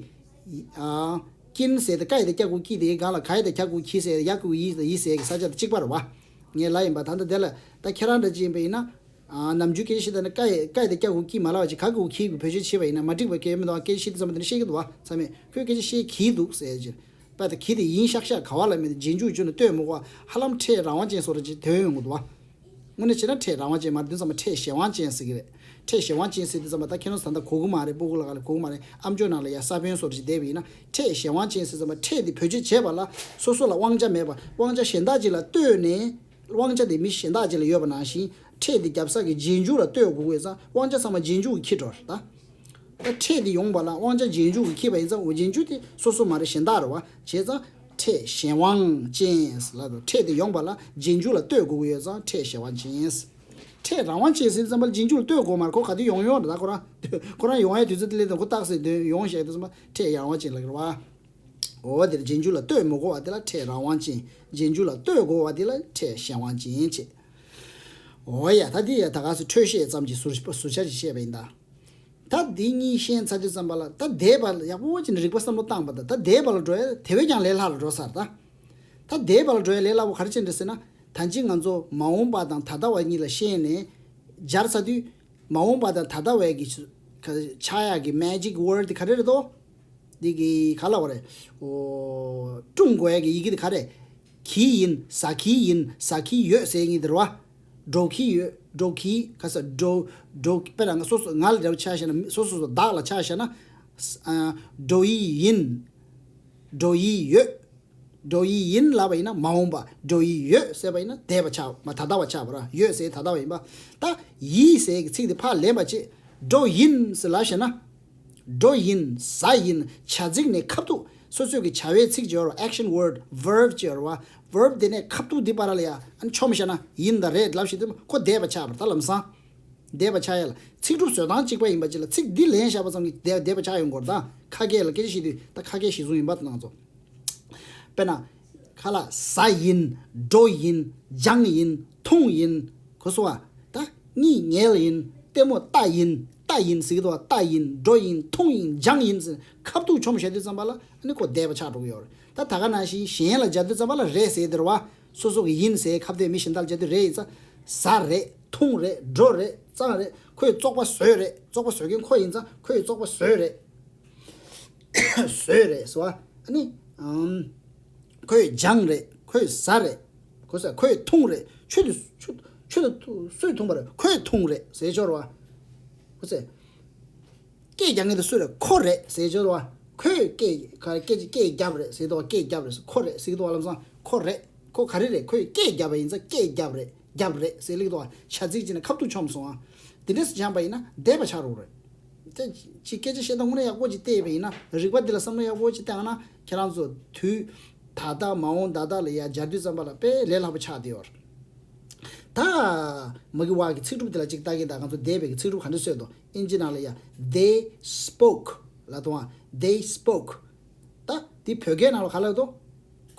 ཨ། ཀིན་ཟེར་ཏེ་ཀ་ཡི་ད་ཀྱ་གུ་ཀི་དེའི་སྒང་ལ་ག་ཡི་ད་ཀྱ་གུ་ཁི་ཟེར་ཡ་གུ་ཡི་ཟེར་ཡི་ཟེར་གི་ས་ཆ་དེ་གཅིག་པ་རེད་བ། ངས་ལབ་ཡིན་པ་ད་ལྟ་དེ་ལ་ད་ཁྱེད་རང་འདྲ་ཅིག་ཡིན་པ་ཡིན་ན། ཨ། ནམ་རྒྱུན་སྐད་ཆ་བཤད་ད་ནི་ཀ་ཡི་ཀ་ཡི་ད་ཀྱ་གུ་ཀི་མ་ལབ་པ་ཅིག་ག་གུ་ཁི་གུ་བེད་སྤྱོད་བྱེད་པ་ཡིན་ན་མ་འགྲིག་པ་སྐད་མི་འདུག་སྐད་ཆ་བཤད་དུས་ཙམ་པ་དེ་འདྲ་བཤད་ཀྱི་འདུག་བ། ཚང་མས་ཁོས་སྐད་ཆ་བཤད་གི་འདུག་ཟེར་ཅིག་པ་ད་གི་དེ་ཡིན་ཤག་ཤག་ག་བ་ལ་མེད་དེ་རྗེས་འཇུག་བཅུག་ནས་ལྟོས་མི་དགོས། ཧ་ལམ་ཕྲད་རང་དབང་ཅན་བཟོ་འདྲ་ཅིག་ཐོན་ཡོང་གི་འདུག་བ། དངོས་གནས་བྱས་ན་ཕྲད་རང་དབང་ཅན་མ་རེད། དེ་ཚང་མ་ཕྲད་གཞན་དབང་ཅན་ཟེར་གི་རེད། ཕྲད་གཞན་དབང་ཅན་ཟེར་དུས་ཙམ་པ་ད་ཁྱེད་རང་ཚོ་ད་ལྟ་གོ་གི་མ་རེད། སྤུ་གུ་ལ་ག་ལ་གོ་གི་མ་རེད། གོ་གི་མ་རེད། ཨ་མཆོག་ནང་ལ་ཡ་ས་བོན་བཟོ་འདྲ་ཅིག་བསྡད་པ་ཡིན་ན་ཕྲད་གཞན་དབང་ཅན་ཟེར་ཙམ་པ་ཕྲད་དེ་བེད་སྤྱོད་བྱས་པ་ལ་སོ་སོ་ལ་དབང་ཆ་མེད་པ། དབང་ཆ་གཞན་དག་ཅིག་ལ་ལྟོས་ནས། དབང་ཆ་དེ་མི་གཞན་དག་ཅིག་ལ་ཡོད་པ་ནང་བཞིན་ཕྲད་དེ་རྒྱབ་ས་གི་རྗེས་འཇུག་ལ་ལྟོས་དགོས་ཀྱི་ཡོད་ཙང་དབང་ཆ་ཚང་མ་རྗེས་འཇུག་གིས་འཁྱེར་འགྲོ་རེད་ད། ད་ཕྲད་དེ་ཡོང་བ་ལ་དབང་ཆ་རྗེས་འཇུག་གིས་འཁྱེར་བ་ཡིན་ཙང་རྗེས་འཇུག་དེ་སོ་སོ་མ་རེད། གཞན་དག་རེད་བ། བྱས་ཙང་ཕྲད་གཞན་དབང་ཅན་ལབ་འདུག་ཕྲད་དེ་ཡོང་བ་ལ་རྗེས་འཇུག་ལ་ལྟོས་དགོས་ཀྱི་ཡོད་ཙང་ཕྲད་གཞན་དབང་ཅན། ཕྲད་རང་དབང་ཅན་ཟེར་དུས་ཙམ་པ་ལ་རྗེས་འཇུག་ལ་ལྟོས་དགོས་མ་རེད། ཁོ་ག་དུས་ཡོང་ཡོང་རེད་ད། ཁོ་རང་ཁོ་རང་ཡོང་ཡའི་དུས་ཚོད་དེ་སླེབས་དང་ཁོ་རྟགས་གསལ་དོན་ཡོང་བཞག་དུས་ཙམ་པ་ཕྲད་གཞན་དབང་ཅན་ལབ་ཀྱི་རེད་བ། འོ་དེར་རྗེས་འཇུག་ལ་ལྟོས་མི་དགོས་པ་དེ་ལ་ཕྲད་རང་དབང་ཅན། རྗེས་འཇུག་ལ་ལྟོས་དགོས་པ་དེ་ལ་ཕྲད་གཞན་དབང་ཅན་བྱས། འོ་ཡ་ད་དེ་ཡ་ད་ག་སེ་འཕྲོས་བཤད་ཙམ་གྱི་ཟུར་ཟུར་ཆ་ཅིག་བཤད་པ་ཡིན་ད། ད་འདི་གཉིས་ཤེས་ཚར་དུས་ཙམ་པ་ལ་ད་འདས་པ་ལ་ཡག་པོ་བྱས་ནས་རིག་པ་བསམ་བློ་བཏང་པ་དང་ད་འདས་པ་ལ་འགྲོ་ཡ་དེ་བས་ཀྱང་ལས་སླ་རུ་འགྲོ་ས་རེད་ད། ད་འདས་པ་ལ་འགྲོ་ཡ་ལས་སླ་པོ་ག་རེ་བྱས་འདྲ་ཟེར་ན། ད་ཅི་ང་ཚོ་མ་འོངས་པ་དང་ད་ལྟ་བ་གཉིས་ལ་ཤེས་ནས་སྦྱར་ཚར་དུས། མ་འོངས་པ་དང་ད་ལྟ་བའི་གི་ཆ་ཡག་གི་magic word དེ་ག་རེ་རེད་དོ། འདི་གི་ག་ལབ་དགོས་རེད། འོ། སྲུང་དགོས་ཡག་གི་ཡི་གེ་དེ་ག་རེ། གི་ཡིན། ཟ་གི་ཡིན། ཟ་གི་ཡོད་ཟེར་ངེས་དེ་རེད་བ། འགྲོ་གི་ཡོད། འགྲོ་གི་ག་ས་འགྲོ། འགྲོ་དཔེར་ན་ང་སོ་སོ་ང་ལ་འདྲ་བོ་ཆ་བཞག་ན་སོ་སོ་སོ་བདག་ལ་ཆ་བཞག་ན། ཨ། འགྲོ་ཡི་ཡིན། འགྲོ་ཡི་ཡོད། འགྲོ་ཡི་ཡིན་ལབ་པ་ཡིན་ན་མ་འོངས་པ། འགྲོ་ཡི་ཡོད་ཟེར་བ་ཡིན་ན་འདས་པ་ཆགས་མ་ད་ལྟ་བ་ཆགས་པ་ར། ཡོད་ཟེར་ད་ལྟ་བ་ཡིན་པ། ད་ཡི་ཟེར་གྱི་ཚིག་དེ་ཕར་ལེན་པ་བྱེད། འགྲོ་ཡིན་ཟེར་ལབ་ཤེ་ན། འགྲོ་ཡིན། ཟ་ཡིན། བྱ་ཚིག་ནས་ཁ་ཐུག་སོ་སོའི་གི་བྱ་བའི་ཚིག་ཅིག་ཡོད་ར། action word verb ཅིག་ཡོད་ར་བ། verb དེ་ནས་ཁ་ཐུག་འདི་བར་ལ་ཡ་ཨ་ནི་ཆོམ་ཤེ་ན་ཡིན་ད་རེད་ལབ་ཤེ་དེ་ཁོ་འདས་པ་ཆགས་པ་ར། ད་ལམ་སང་འདས་པ་ཆགས་ཡ་ལ་ཚིག་གྲུབ་བཟོ་སྟངས་གཅིག་པ་ཡིན་པ་ཅིག་ལ་ཚིག་འདི་ལེན་བཞག་པ་ཙམ་གྱིས་འདས་འདས་པ་ཆགས་ཡོང་གི་རེད། ད་ཁ་སྐད་ལ་སྐད་ཆ་བཤད་དུས་ད་ཁ་སྐད་གཞི་བཟུང་ཡིན་པ་ད་ང་ཚོ། དཔེར་ན། ཁ་ལག་ཟ་ཡིན། འགྲོ་ཡིན། སྦྱང་ཡིན། འཐུང་ཡིན། གོ་སོང་ཨ། ད་གཉིད་ཉལ་ཡིན། ལྟད་མོ་ལྟ་ཡིན། ལྟ་ཡིན་ཟེར་གི་འདུག་བ། ལྟ་ཡིན། འགྲོ་ཡིན། འཐུང་ཡིན། སྦྱང་ཡིན་ཟེར་ཁ་ཐུག་ཆོམ་བྱས་དུས་ཙམ་པ་ལ་ཨ་ནི་ཁོ་འདས་པ་ཆགས་འགྲོ་གི་ཡོད་རེད། ད་ད་ག་ནང་བཞིན་གཞན་ལ་སྦྱར་དུས་ཙམ་པ་ལ་རེད་ཟེར་དེ་རེད་བ། སོ་སོ་གི་ཡིན་ཟེར་ཁ་གཏད་མི་གཞན་དག་ལ་སྦྱར་དུས་རེད་ཡིན་ཙང་། ཟ་རེད། འཐུང་རེད། འགྲོ་རེད། གཙང་རེད། ཁོས་བཙོག་པ་བཟོས་རེད། བཙོག་པ་བཟོ་མཁན་ཁོ་ཡིན་ཙང་ཁོས་བཙོག་པ་བཟོས་རེད། བཟོས་རེད་ཟེར་བ། ཨ་ནི་ཨམ། ཁོས་སྦྱངས་རེད། ཁོས་ཟ་རེད། ཁོས་ཟ། ཁོས་འཐུང་རེད། ཆུ་དེ་ཆུ་ཆུ་དེ་སུས་འཐུང་པ་རེད། ཁོས་འཐུང་རེད་ཟེར་ཆོག་རེད་བ། ཁོས་ཟ། སྐད་རྒྱག་མཁན་དེ་སུ་རེད། ཁོ་རེད་ཟེར་ཆོག་རེད་བ། ཁོས་སྐད་ག་སྐད་སྐད་རྒྱབ་རེད་ཟེར་དོ། སྐད་རྒྱབ་རེད་ཟེར། ཁོ་རེད་ཟེར་དོ། ལམ་སང་ཁོ་རེད། ཁོ་ག་རེ་རེད། ཁོས་སྐད་རྒྱབ་པ་ཡིན་ཙང་སྐད་རྒྱབ་རེད། རྒྱབ་རེད་ཟེར་ལེགས་དོ། བྱ་ཚིག་ཅིག་ནས་ཁ་ཐུག་ཆོམ་སོང་ཨ། དེ་འདྲས་སུ་སྦྱངས་པ་ཡིན་ན་འདས་པ་ཆགས་རོགས་རེད། དེ་ཅིག་སྐད་ཆ་བཤད་སྟངས་དངོས་གནས་ཡག་པོ་ཅིག་བལྟས་པ་ཡིན་ན། རིག་པ་འདི་ལ་བསམ་བློ་ཡག་པོ་ཅིག་བཏང་ན། ཁྱེད་རང་ཚོ་དུས་ད་ལྟ་མ་འོངས་ད་ལྟ་ལ་ཡ་སྦྱར་དུས་ཙམ་པ་ལ་དཔེ་ལས་སླ་པོ་ཆགས་བསྡད་ཡོད་རེད། ད་མ་གི་བ་གི་ཚིག་གྲུབ་དེ་ལ་ཅིག་ལྟ་གིན། ད་ང་ཚོ་འདས་པའི་གི་ཚིག་གྲུབ་ག་འདྲ་བཟོས་འདུག་ཨིན་ཇི་ནང་ལ་ཡ། They spoke ལབ་འདུག་ཨ། They spoke། ད་འདི་བོད་སྐད་ནང་ལ་ག་ལབ་འདུག་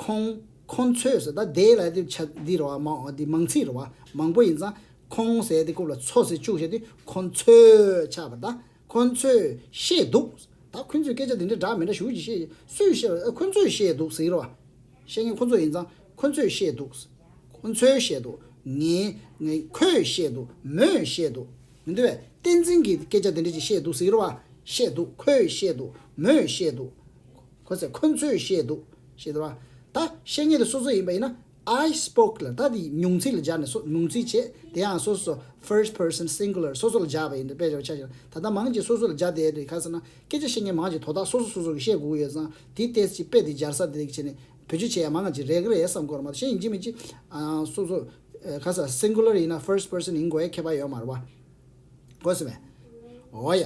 ཁོང་ཁོང་ཚོས་ཟེར། ད་they ལབ་དེ་བྱ་འདི་རེད་བ། མ་འདི་མང་ཚིག་རེད་བ། མང་པོ་ཡིན་ཙང་ཁོང་ཟེར་དེ་རྐུབ་ལ་ཚོ་ཟེར་བཅུག་བྱས་དུས་ཁོང་ཚོས་ཆགས་པ། ད་ཁོང་ཚོས་བཤད་འདུག་ད་ཁོང་ཚོས་སྐད་ཆ་འདི་འདྲ་འདྲ་མི་འདྲ་ཞེ་པོ་ཅིག་བཤད། སུས་བཤད་པ། ཨ། ཁོང་ཚོས་བཤད་འདུག་ཟེར་གྱི་རེད་བ། བཤད་མཁན་ཁོང་ཚོ་ཡིན་ཙང་ཁོང་ཚོས་བཤད་འདུག་ཁོང་ཚོས་བཤད་འདུག་ངས་ངས་ཁོས་བཤད་འདུག་མོས་བཤད་འདུག་མི་འདུག་བས། བསྟན་འཛིན་གྱིས་སྐད་ཆ་འདི་འདྲ་ཅིག་བཤད་འདུག་ཟེར་གྱི་རེད་བ། བཤད་འདུག་ཁོས་བཤད་འདུག་མོས་བཤད་འདུག་ཁོ་ཚོས་ཁོང་ཚོས་བཤད་འདུག་བཤད་འདུག་བ། ད་བཤད་མཁན་དེ་སོ་སོ་ཡིན་པ་ཡིན་ན། I spoke ལ་ད་དེ་མྱོང་ཚིག་ལ་སྦྱར་ནས་སོ། མྱོང་ཚིག་བྱས། དེ་ཡང་སོ་སོ་first person singular སོ་སོ་ལ་སྦྱར་བ་ཡིན་ཏེ། དཔེ་བཞག་ཆ་བཞག་ད་ལྟ་མང་ཆེ་སོ་སོ་ལ་སྦྱར་བསྡད་དུས། ཁ་སང་ན་སྐད་ཆ་བཤད་མཁན་མང་ཆེ་དོ་བདག་སོ་སོ་སོ་སོ་གིས་བཤད་དགོས་ཀྱི་ཡོད་ཙང་། དེ་ཏོག་ཙམ་དཔེ་དེ་སྦྱར་ས་དེ་རིགས་བྱས་ནས་བེད་སྤྱོད་བྱེད་ཡ་མང་ཆེ་རེད་གི་རེད་བསམ་གྱི་ཡོད་རེད་མ་གཏོགས། གཞན་ཡིན་གཅིག་མིན་གཅིག་ཨ། སོ་སོ་ཨ། ཁ་སང་singular ཡིན་ན་first person ཡིན་དགོས་ཡ་ཁྱད་པར་ཡོད་མ་རེད་བ། གོ་སོང་ངས། འོ་ཡ།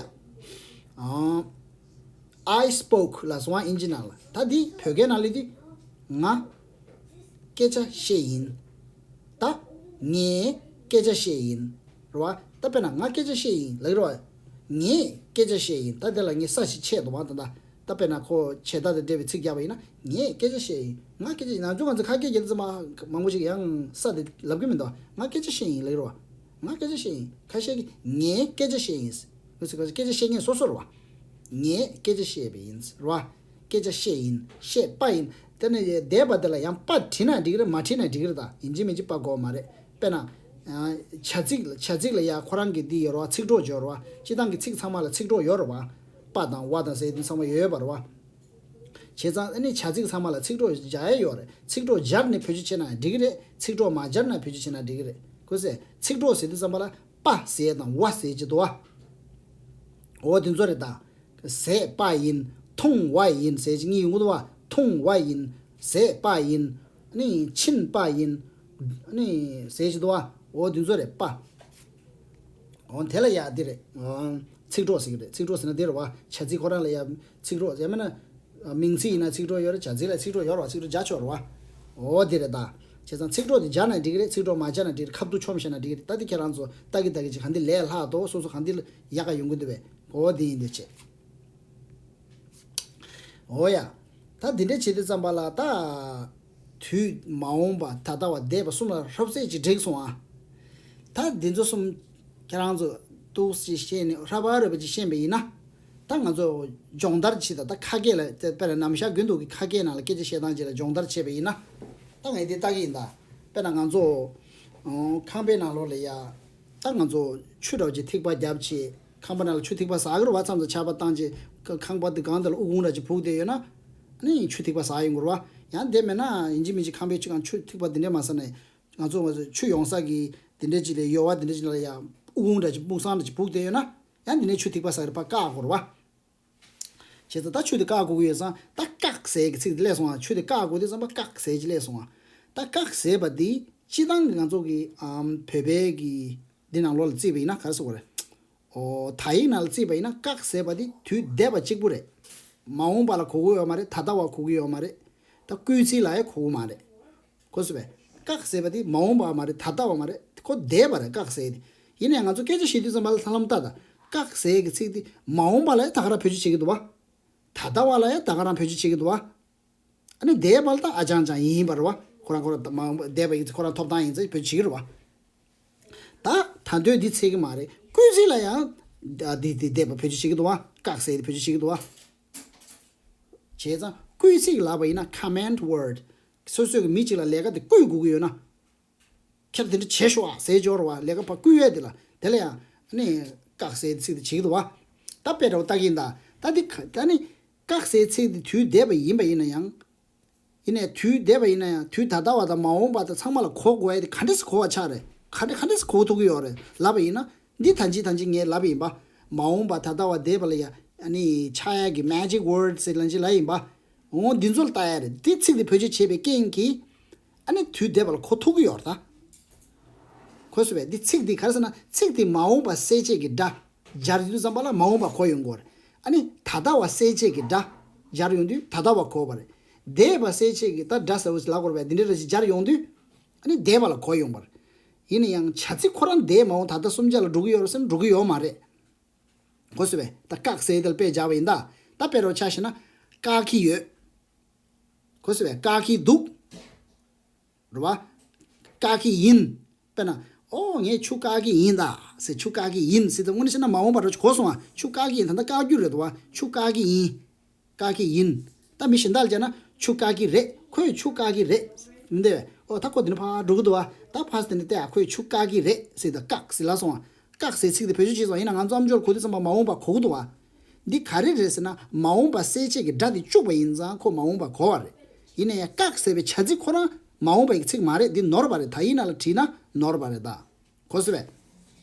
ཨ། I spoke ལབ་སོང་བ། ཨིན་ཇི་ནང་ལ། ད་འདི་བོད་སྐད་ནང་ལ་འདི་ང་སྐད་ཆ་བཤད་ཡིན། ད་ངས་སྐད་ཆ་བཤད་ཡིན། རེད་བ། ད་དཔེར་ན་ང་སྐད་ཆ་བཤད་ཡིན་ལབ་ཀྱི་རེད་བ། ངས་སྐད་ཆ་བཤད་ཡིན། ད་དེ་ལ་ངས་ས་ཞིག་ཆད་འདུག་བ། ད་ད་ད་དཔེར་ན་ཁོ་བྱེད་སྟངས་དང་འབྲེལ་བའི་ཚིག་རྒྱག་པ་ཡིན་ན། ངས་སྐད་ཆ་བཤད་ཡིན། ང་སྐད་ཆ། ནམ་རྒྱུན་ང་ཚོ་ཁ་སྐད་རྒྱག་དུས་ཙམ་པ་མང་པོ་ཞིག་ཡང་ས་དེ་ལབ་ཀྱི་མི་འདུག་ང་སྐད་ཆ་བཤད་ཡིན་ལབ་ཀྱི་རེད་བ། ང་སྐད་ཆ་བཤད་ཡིན། ཁ་ཤས་ཀྱིས་ངས་སྐད་ཆ་བཤད་ཡིན། ཁོ་ཚོས་སྐད་ཆ་བཤད་མཁན་སོ་སོ་རེད་བ། ངས་སྐད་ཆ་བཤད་པ་ཡིན་རེད་བ། སྐད་ཆ་བཤད་ཡིན། བཤད་པ་ཡིན། དེ་ནས་འདས་པ་དེ་ལ་ཡང་པ་བྲིས་ན་འགྲིག་གི་རེད། མ་བྲིས་ན་འགྲིག་གི་རེད། ད་ཡིན་གཅིག་མིན་གཅིག་པ་དགོས་མ་རེད། དཔེར་ན། ཨ། བྱ་ཚིག་ལ། བྱ་ཚིག་ལ་ཡ་ཁོ་རང་གི་འདི་ཡོད་རེད་བ། ཚིག་གྲོགས་ཡོད་རེད་བ། སྤྱིར་བཏང་གི་ཚིག་ཚང་མ་ལ་ཚིག་གྲོགས་ཡོད་རེད་བ། པ་དང་བ་དང་ཟེར་དེ་ཚང་མ་ཡོད་ཡོད་པ་རེད་བ། བྱས་ཙང་ཨ་ནི་བྱ་ཚིག་ཚང་མ་ལ་ཚིག་གྲོགས་སྦྱར་ཡ་ཡོད་རེད། ཚིག་གྲོགས་སྦྱར་ནས་བེད་སྤྱོད་བྱས་ན་འགྲིག་གི་རེད། ཚིག་གྲོགས་མ་སྦྱར་ན་བེད་སྤྱོད་བྱས་ན་འགྲིག་གི་རེད། ཁོ་ཚོས་ཚིག་གྲོགས་ཟེར་དུས་ཙམ་པ་ལ་པ་ཟེར་དང་བ་ཟེར་གྱི་འདུག་བ། འོ་དེ་ཚོ་རེད་ད། ཟས་པ་ཡིན། འཐུང་བ་ཡིན་ཟེར་གྱི་གཉིས་ཡོང་གི་འདུག་བ། འཐུང་བ་ཡིན། ཟས་པ་ཡིན། ཨ་ནི་ཕྱིན་པ་ཡིན། ཨ་ནི་ཟེར་གྱི་འདུག་བ། འོ་དེ་ཚོ་རེད་པ། འོ་དེ་ལ་ཡ་འདི་རེད། འོ། ཚིག་གྲོགས་ཟེར་གྱི་རེད། ཚིག་གྲོགས་ཟེར་ན་འདི་རེད་བ། བྱ་ཚིག་ཁོ་རང་ལ་ཡ་ཚིག་གྲོགས། ཡང་མིན་ན་མིང་ཚིག་ཡིན་ན་ཚིག་གྲོགས་ཡོད་རེད། བྱ་ཚིག་ལ་ཚིག་གྲོགས་ཡོད་རེད་བ། ཚིག་གྲོགས་སྦྱར་ཆོག་རེད་བ། འོ་འདི་རེད་ད། བྱས་ཙང་ཚིག་གྲོགས་དེ་སྦྱར་ན་འགྲིག་གི་རེད། ཚིག་གྲོགས་མ་སྦྱར་ན་འགྲིག་གི་རེད། ད་འདི་ཁྱེད་རང་ཚོ་ལྟ་གི་ལྟ་གི་ཅིག་ག་འདི་ལས་སླ་དོ། སོ་སོ་ག་འདི་ལ་ཡག་ག་ཡོང་གི་འདུག་བས། འོ་འདི་ཡིན་འདི་བྱས། འོ་ཡ། ད་འདི་འདྲ་བྱེད་དུས་ཙམ་པ་ལ་ད། དུས་མ་འོངས་པ། ད་ལྟ་བ། འདས་པ་གསུམ་ལ་ཧྲབ་ཙེ་ཅིག་འགྲིག་སོང་ཨ། ད་འདི་ཚོ་གསུམ་ཁྱེད་རང་ཚོ་ཏོག་ཙམ་ཤེས་ནས་ཧྲ་པ་རེ་པ་ཅིག་ཤེས་པ་ཡིན་ན། ད་ང་ཚོ་སྦྱོང་བརྡར་བྱེད། ད་ད་ཁ་སྐད་ལ་ད་དཔེར་ན་ནམ་ཞག་རྒྱུན་དུ་གི་ཁ་སྐད་ནང་ལ་སྐད་ཆ་བཤད་སྟངས་ཅིག་ལ་སྦྱོང་བརྡར་བྱས་པ་ཡིན་ན། ད་ངས་འདི་ལྟ་གི་ཡིན་ད། དཔེར་ན་ང་ཚོ་ཁང་པའི་ནང་ལོགས་ལ་ཡ། ད་ང་ཚོ་ཆུ་འདྲ་བོ་ཅིག་ཐིགས་པ་བརྒྱབ་བྱས། ཁང་པ་ནང་ལ་ཆུ་ཐིགས་པ་ཟག་གི་རེད་བ། མཚམས་མཚམས་ཆར་པ་བཏང་བྱས་ཁ- ཁང་པ་དེ་སྒང་དེ་ལ་ཨུ་ཁུང་འདྲ་ཅིག་བུག་བསྡད་ཡོད་ན། ཨ་ནི་ཆུ་ཐིགས་པ་ཟག་ཡོང་གི་རེད་བ། ཡང་དེ་མེད་ན་ཡིན་གཅིག་མིན་གཅིག་ཁང་པའི་ཆུ་སྒང་ཆུ་ཐིགས་པ་དེ་འདྲས་མ་ཟག་ན། ང་ཚོ་ང་ཚོ་ཆུ་ཡོང་ས་གི་དེ་འདྲས་ཅིག་ལ་ཡོལ་བ་དེ་འདྲས་ཅིག་ལ་ཡ་ཨུ་ཁུང་འདྲ་ཅིག་སྨུག་སང་འདྲ་ཅིག་བུག་བསྡད་ཡོད་ན། ཡང་དེ་ནས་ཆུ་ཐིགས་པ་ཟག་རེད་པ། བཀག་དགོས་རེད་བ། བྱས་ཙང་ད་ཆུ་དེ་བཀག་དགོས་ཀྱི་ཡོད་ཙང་། ད་བཀག་ཟེར་གྱི་ཚིག་དེ་སླེབས་སོང་ང་། ཆུ་དེ་བཀག་དགོས་དུས་ཙམ་པ་བཀག་ཟེར་གྱི་སླེབས་སོང་ང་། ད་བཀག་ཟེར་བ་འདི་སྤྱིར་བཏང་གི་ང་ཚོ་གི་ཨམ་བོད་པའི་གི་འདི་ནང་ལོགས་ལ་བརྩིས་པ་ཡིན་ན་ག་རེ་ཟེར་དགོས་རེད། ཨོ། དག་ཡིག་ནང་ལ་བརྩིས་པ་ཡིན་ན་བཀག་ཟེར་བ་འདི་དུས་འདས་པ་གཅིག་པུ་རེད། མ་འོངས་པ་ལ་གོ་གི་ཡོད་མ་རེད། ད་ལྟ་བ་གོ་གི་ཡོད་མ་རེད། ད་སྐུལ་ཚིག་ལ་ཡང་གོ་གི་མ་རེད། གོ་སོང་བས། བཀག་ཟེར་བ་དེ་མ་འོངས་པ་མ་རེད། ད་ལྟ་བ་མ་རེད། ཁོ་འདས་པ་རེད། བཀག་ཟེར་དེ། ཡིན་ནའང་ང་ཚོ་སྐད་ཆ་བཤད་དུས་ཙམ་པ་ལ་ལྷ་ལམ་ལྟ་དང་། བཀག་ཟེར་གྱི་ཚིག་དེ་མ་འོངས་པ་ལ་ཡང་ད་ག་རང་བེད་སྤྱོད་བྱེད་ཀྱི་འདུག་བ། ད་ལྟ་བ་ལ་ཡང་ད་ག་རང་བེད་སྤྱོད་བྱེད་ཀྱི་འདུག་བ། ཨ་ནི་འདས་པ་ལ་ད་ཨ་ཅང་ཅང་ཡིན་པ་རེད་བ། ཁོ་རང་ཁོ་རང་ད་མ་འོངས་པ་འདས་པ་ཡིན་ཚེ་ཁོ་རང་ཐོབ་ཐང་ཡིན་ཚེ་བེད་སྤྱོད་བྱེད་ཀྱི་རེད་བ། ད་ད་འདོད་འདི་ཚད་ཀྱི་མ་རེད། སྐུལ་ཚིག་ལ་ཡང་ད་འདི་འདི་འདས་པ་བེད་སྤྱོད་བྱེད་ཀྱི་འདུག་བ། བཀག་ཟེར་དེ་བེད་སྤྱོད་བྱེད་ཀྱི་འདུག་བ། བྱས་ཙང་སྐུལ་ཚིག་ལབ་པ་ཡིན་ན་command word། སོ་སོས་ཀྱི་མི་གཅིག་ལ་ལས་ཀ་དེ་བསྐུལ་དགོས་ཀྱི་ཡོད་ན། ཁྱེད་དེ་འདྲ་བྱེད་ཤོག་ཨ་ཟེར་འབྱོར་བ། ལས་ཀ་ཕར་བསྐུལ་ཡས་དེ་ལ། དེ་ལ་ཡང་ ནི་བཀག་ཟེར་ཚིག་དེ་བྱེད་ཀྱི་འདུག་བ། ད་དཔེ་འདྲ་བོ་ལྟ་གི་ཡིན་ད། ད་འདི་ག་ད་ནི་བཀག་ཟེར་ཚིག་དེ་དུས་འདས་པ་ཡིན་པ་ཡིན་ན་ཡང་། ཡིན་ནའི་དུས་འདས་པ་ཡིན་ན་ཡང་དུས་ད་ལྟ་བ་དང་མ་འོངས་པ་དང་ཚང་མ་ལ་གོ་དགོས་ཡ་དེ་ག་འདྲས་སེ་གོ་བ་ཆགས་རེད། ག་འདྲས་ག་འདྲས་སེ་གོ་ཐུབ་ཀྱི་ཡོད་རེད་ལབ་པ་ཡིན་ན། འདི་ད་ཅི་ད་ཅི་ངས་ལབ་པ་ཡིན་པ། མ་འོངས་པ་ད་ལྟ་བ་འདས་པ་ལ་ཡ་ཨ་ནི་ཆགས་ཡ་གི་magic word ཟེར་ལབ་ཅི་ལབ་ཡིན་པ། འོ་འདི་ཚོ་ལ་ལྟ་ཡ་རེད། འདི་ཚིག་འདི་བེད་སྤྱོད་བྱས་པའི་རྐྱེན་གྱིས་ཨ་ནི་དུས་འདས་པ་ལ་གོ་ཐུབ་ཀྱི་ཡོད་རེད་ད། གོ་སོང་བས། འདི་ཚིག་འདི་ག་རེ་ཟེར་ན་ཚིག་འདི་མ་འོངས་པ་གསལ་བྱེད་ཀྱི་སྒྲ་སྦྱར་དུས་ཙམ་པ་ལ་མ་འོངས་པ་གོ་ཡོང་གི་ཡོད་རེད། ཨ་ནི་ད་ལྟ་བ་གསལ་བྱེད་ཀྱི་སྒྲ་སྦྱར་ཡོང་དུས་ད་ལྟ་བ་གོ་བ་རེད། འདས་པ་གསལ་བྱེད་ཀྱི་ད་སྒྲ་ཟེར་བ་ཞིག་ལབ་དགོས་རེད་པས། འདི་འདྲ་རེ་ཞིག་སྦྱར་ཡོང་དུས་ཨ་ནི་འདས་པ་ལ་གོ་ཡོང་བ་རེད། ཡིན་ན་ཡང་བྱ་ཚིག་ཁོ་རང་འདས་མ་འོངས་ད་ལྟ་གསུམ་ཆ་ལ་འགྲོ་གི་ཡོད་རེད་ཟེར་ན་འགྲོ་གི་ཡོད་མ་རེད། གོ་སོང་བས། ད་བཀག་ཟེར་དེ་ལ་དཔེ་སྦྱར་བ་ཡིན་ད། ད་དཔེ་རོགས་ཆ་བཞག་ན་བཀག་གི་ཡོད། གོ་སོང་བས། བཀག་གི་འདུག་རེད་བ། བཀག་གི་ཡིན། དཔེར་ན། ཨོ་ངས་ཆུ་བཀག་གི་ཡིན་ད། ཟེར་ཆུ་བཀག་གི་ཡིན་ཟེར་ད་དངོས་གནས་བཤད་ན་མ་འོངས་པ་རོ་གོ་སོང་ང་། ཆུ་བཀག་གི་ཡིན། ད་ལྟ་བཀག་རྒྱུ་རེད་དོ་བ། ཆུ་བཀག་གི་ཡིན། བཀག་གི་ཡིན། ད་མི་གཞན་དག་ལ་བྱས་ན་ཆུ་བཀག་གི་རེད། ཁོས་ཆུ་བཀག་གི་རེད། མི་འདོད་པས། ཨོ་ད་ཁོ་དེ་ནས་ཕར་འགྲོ་གི་འདུག་བ། ད་ཕར་དེ་ནས་བལྟས་ཨ་ཁོས་ཆུ་བཀག་གི་རེད་ཟེར་ད་བཀག་ཟེར་ལབ་སོང་ང་། བཀག་ཟེར་ཚིག་དེ་བེད་སྤྱོད་བྱས་སོང་། ཡིན་ན་ང་ཚོ་ཨམ་ཅོག་གོ་དུས་ཙམ་པ་མ་འོངས་པ་གོ་གི་འདུག་བ། འདི་ག་རེ་རེད་ཟེར་ན་མ་འོངས་པ་གསལ་བྱེད་ཀྱི་སྒྲ་དེ་བཅུག་པ་ཡིན་ཙང་ཁོ་མ་འོངས་པ་གོ་བ་རེད། ཡིན་ན་ཡང་བཀག་ཟེར་བའི་བྱ་ཚིག་ཁོ་རང་མ་འོངས་པའི་ཚིག་མ་རེད། འདི་ནོར་བ་རེད། ད་ཡིན་ན་ལ་བྲིས་ན་ནོར་བ་རེད་ད། གོ་སོང་བས།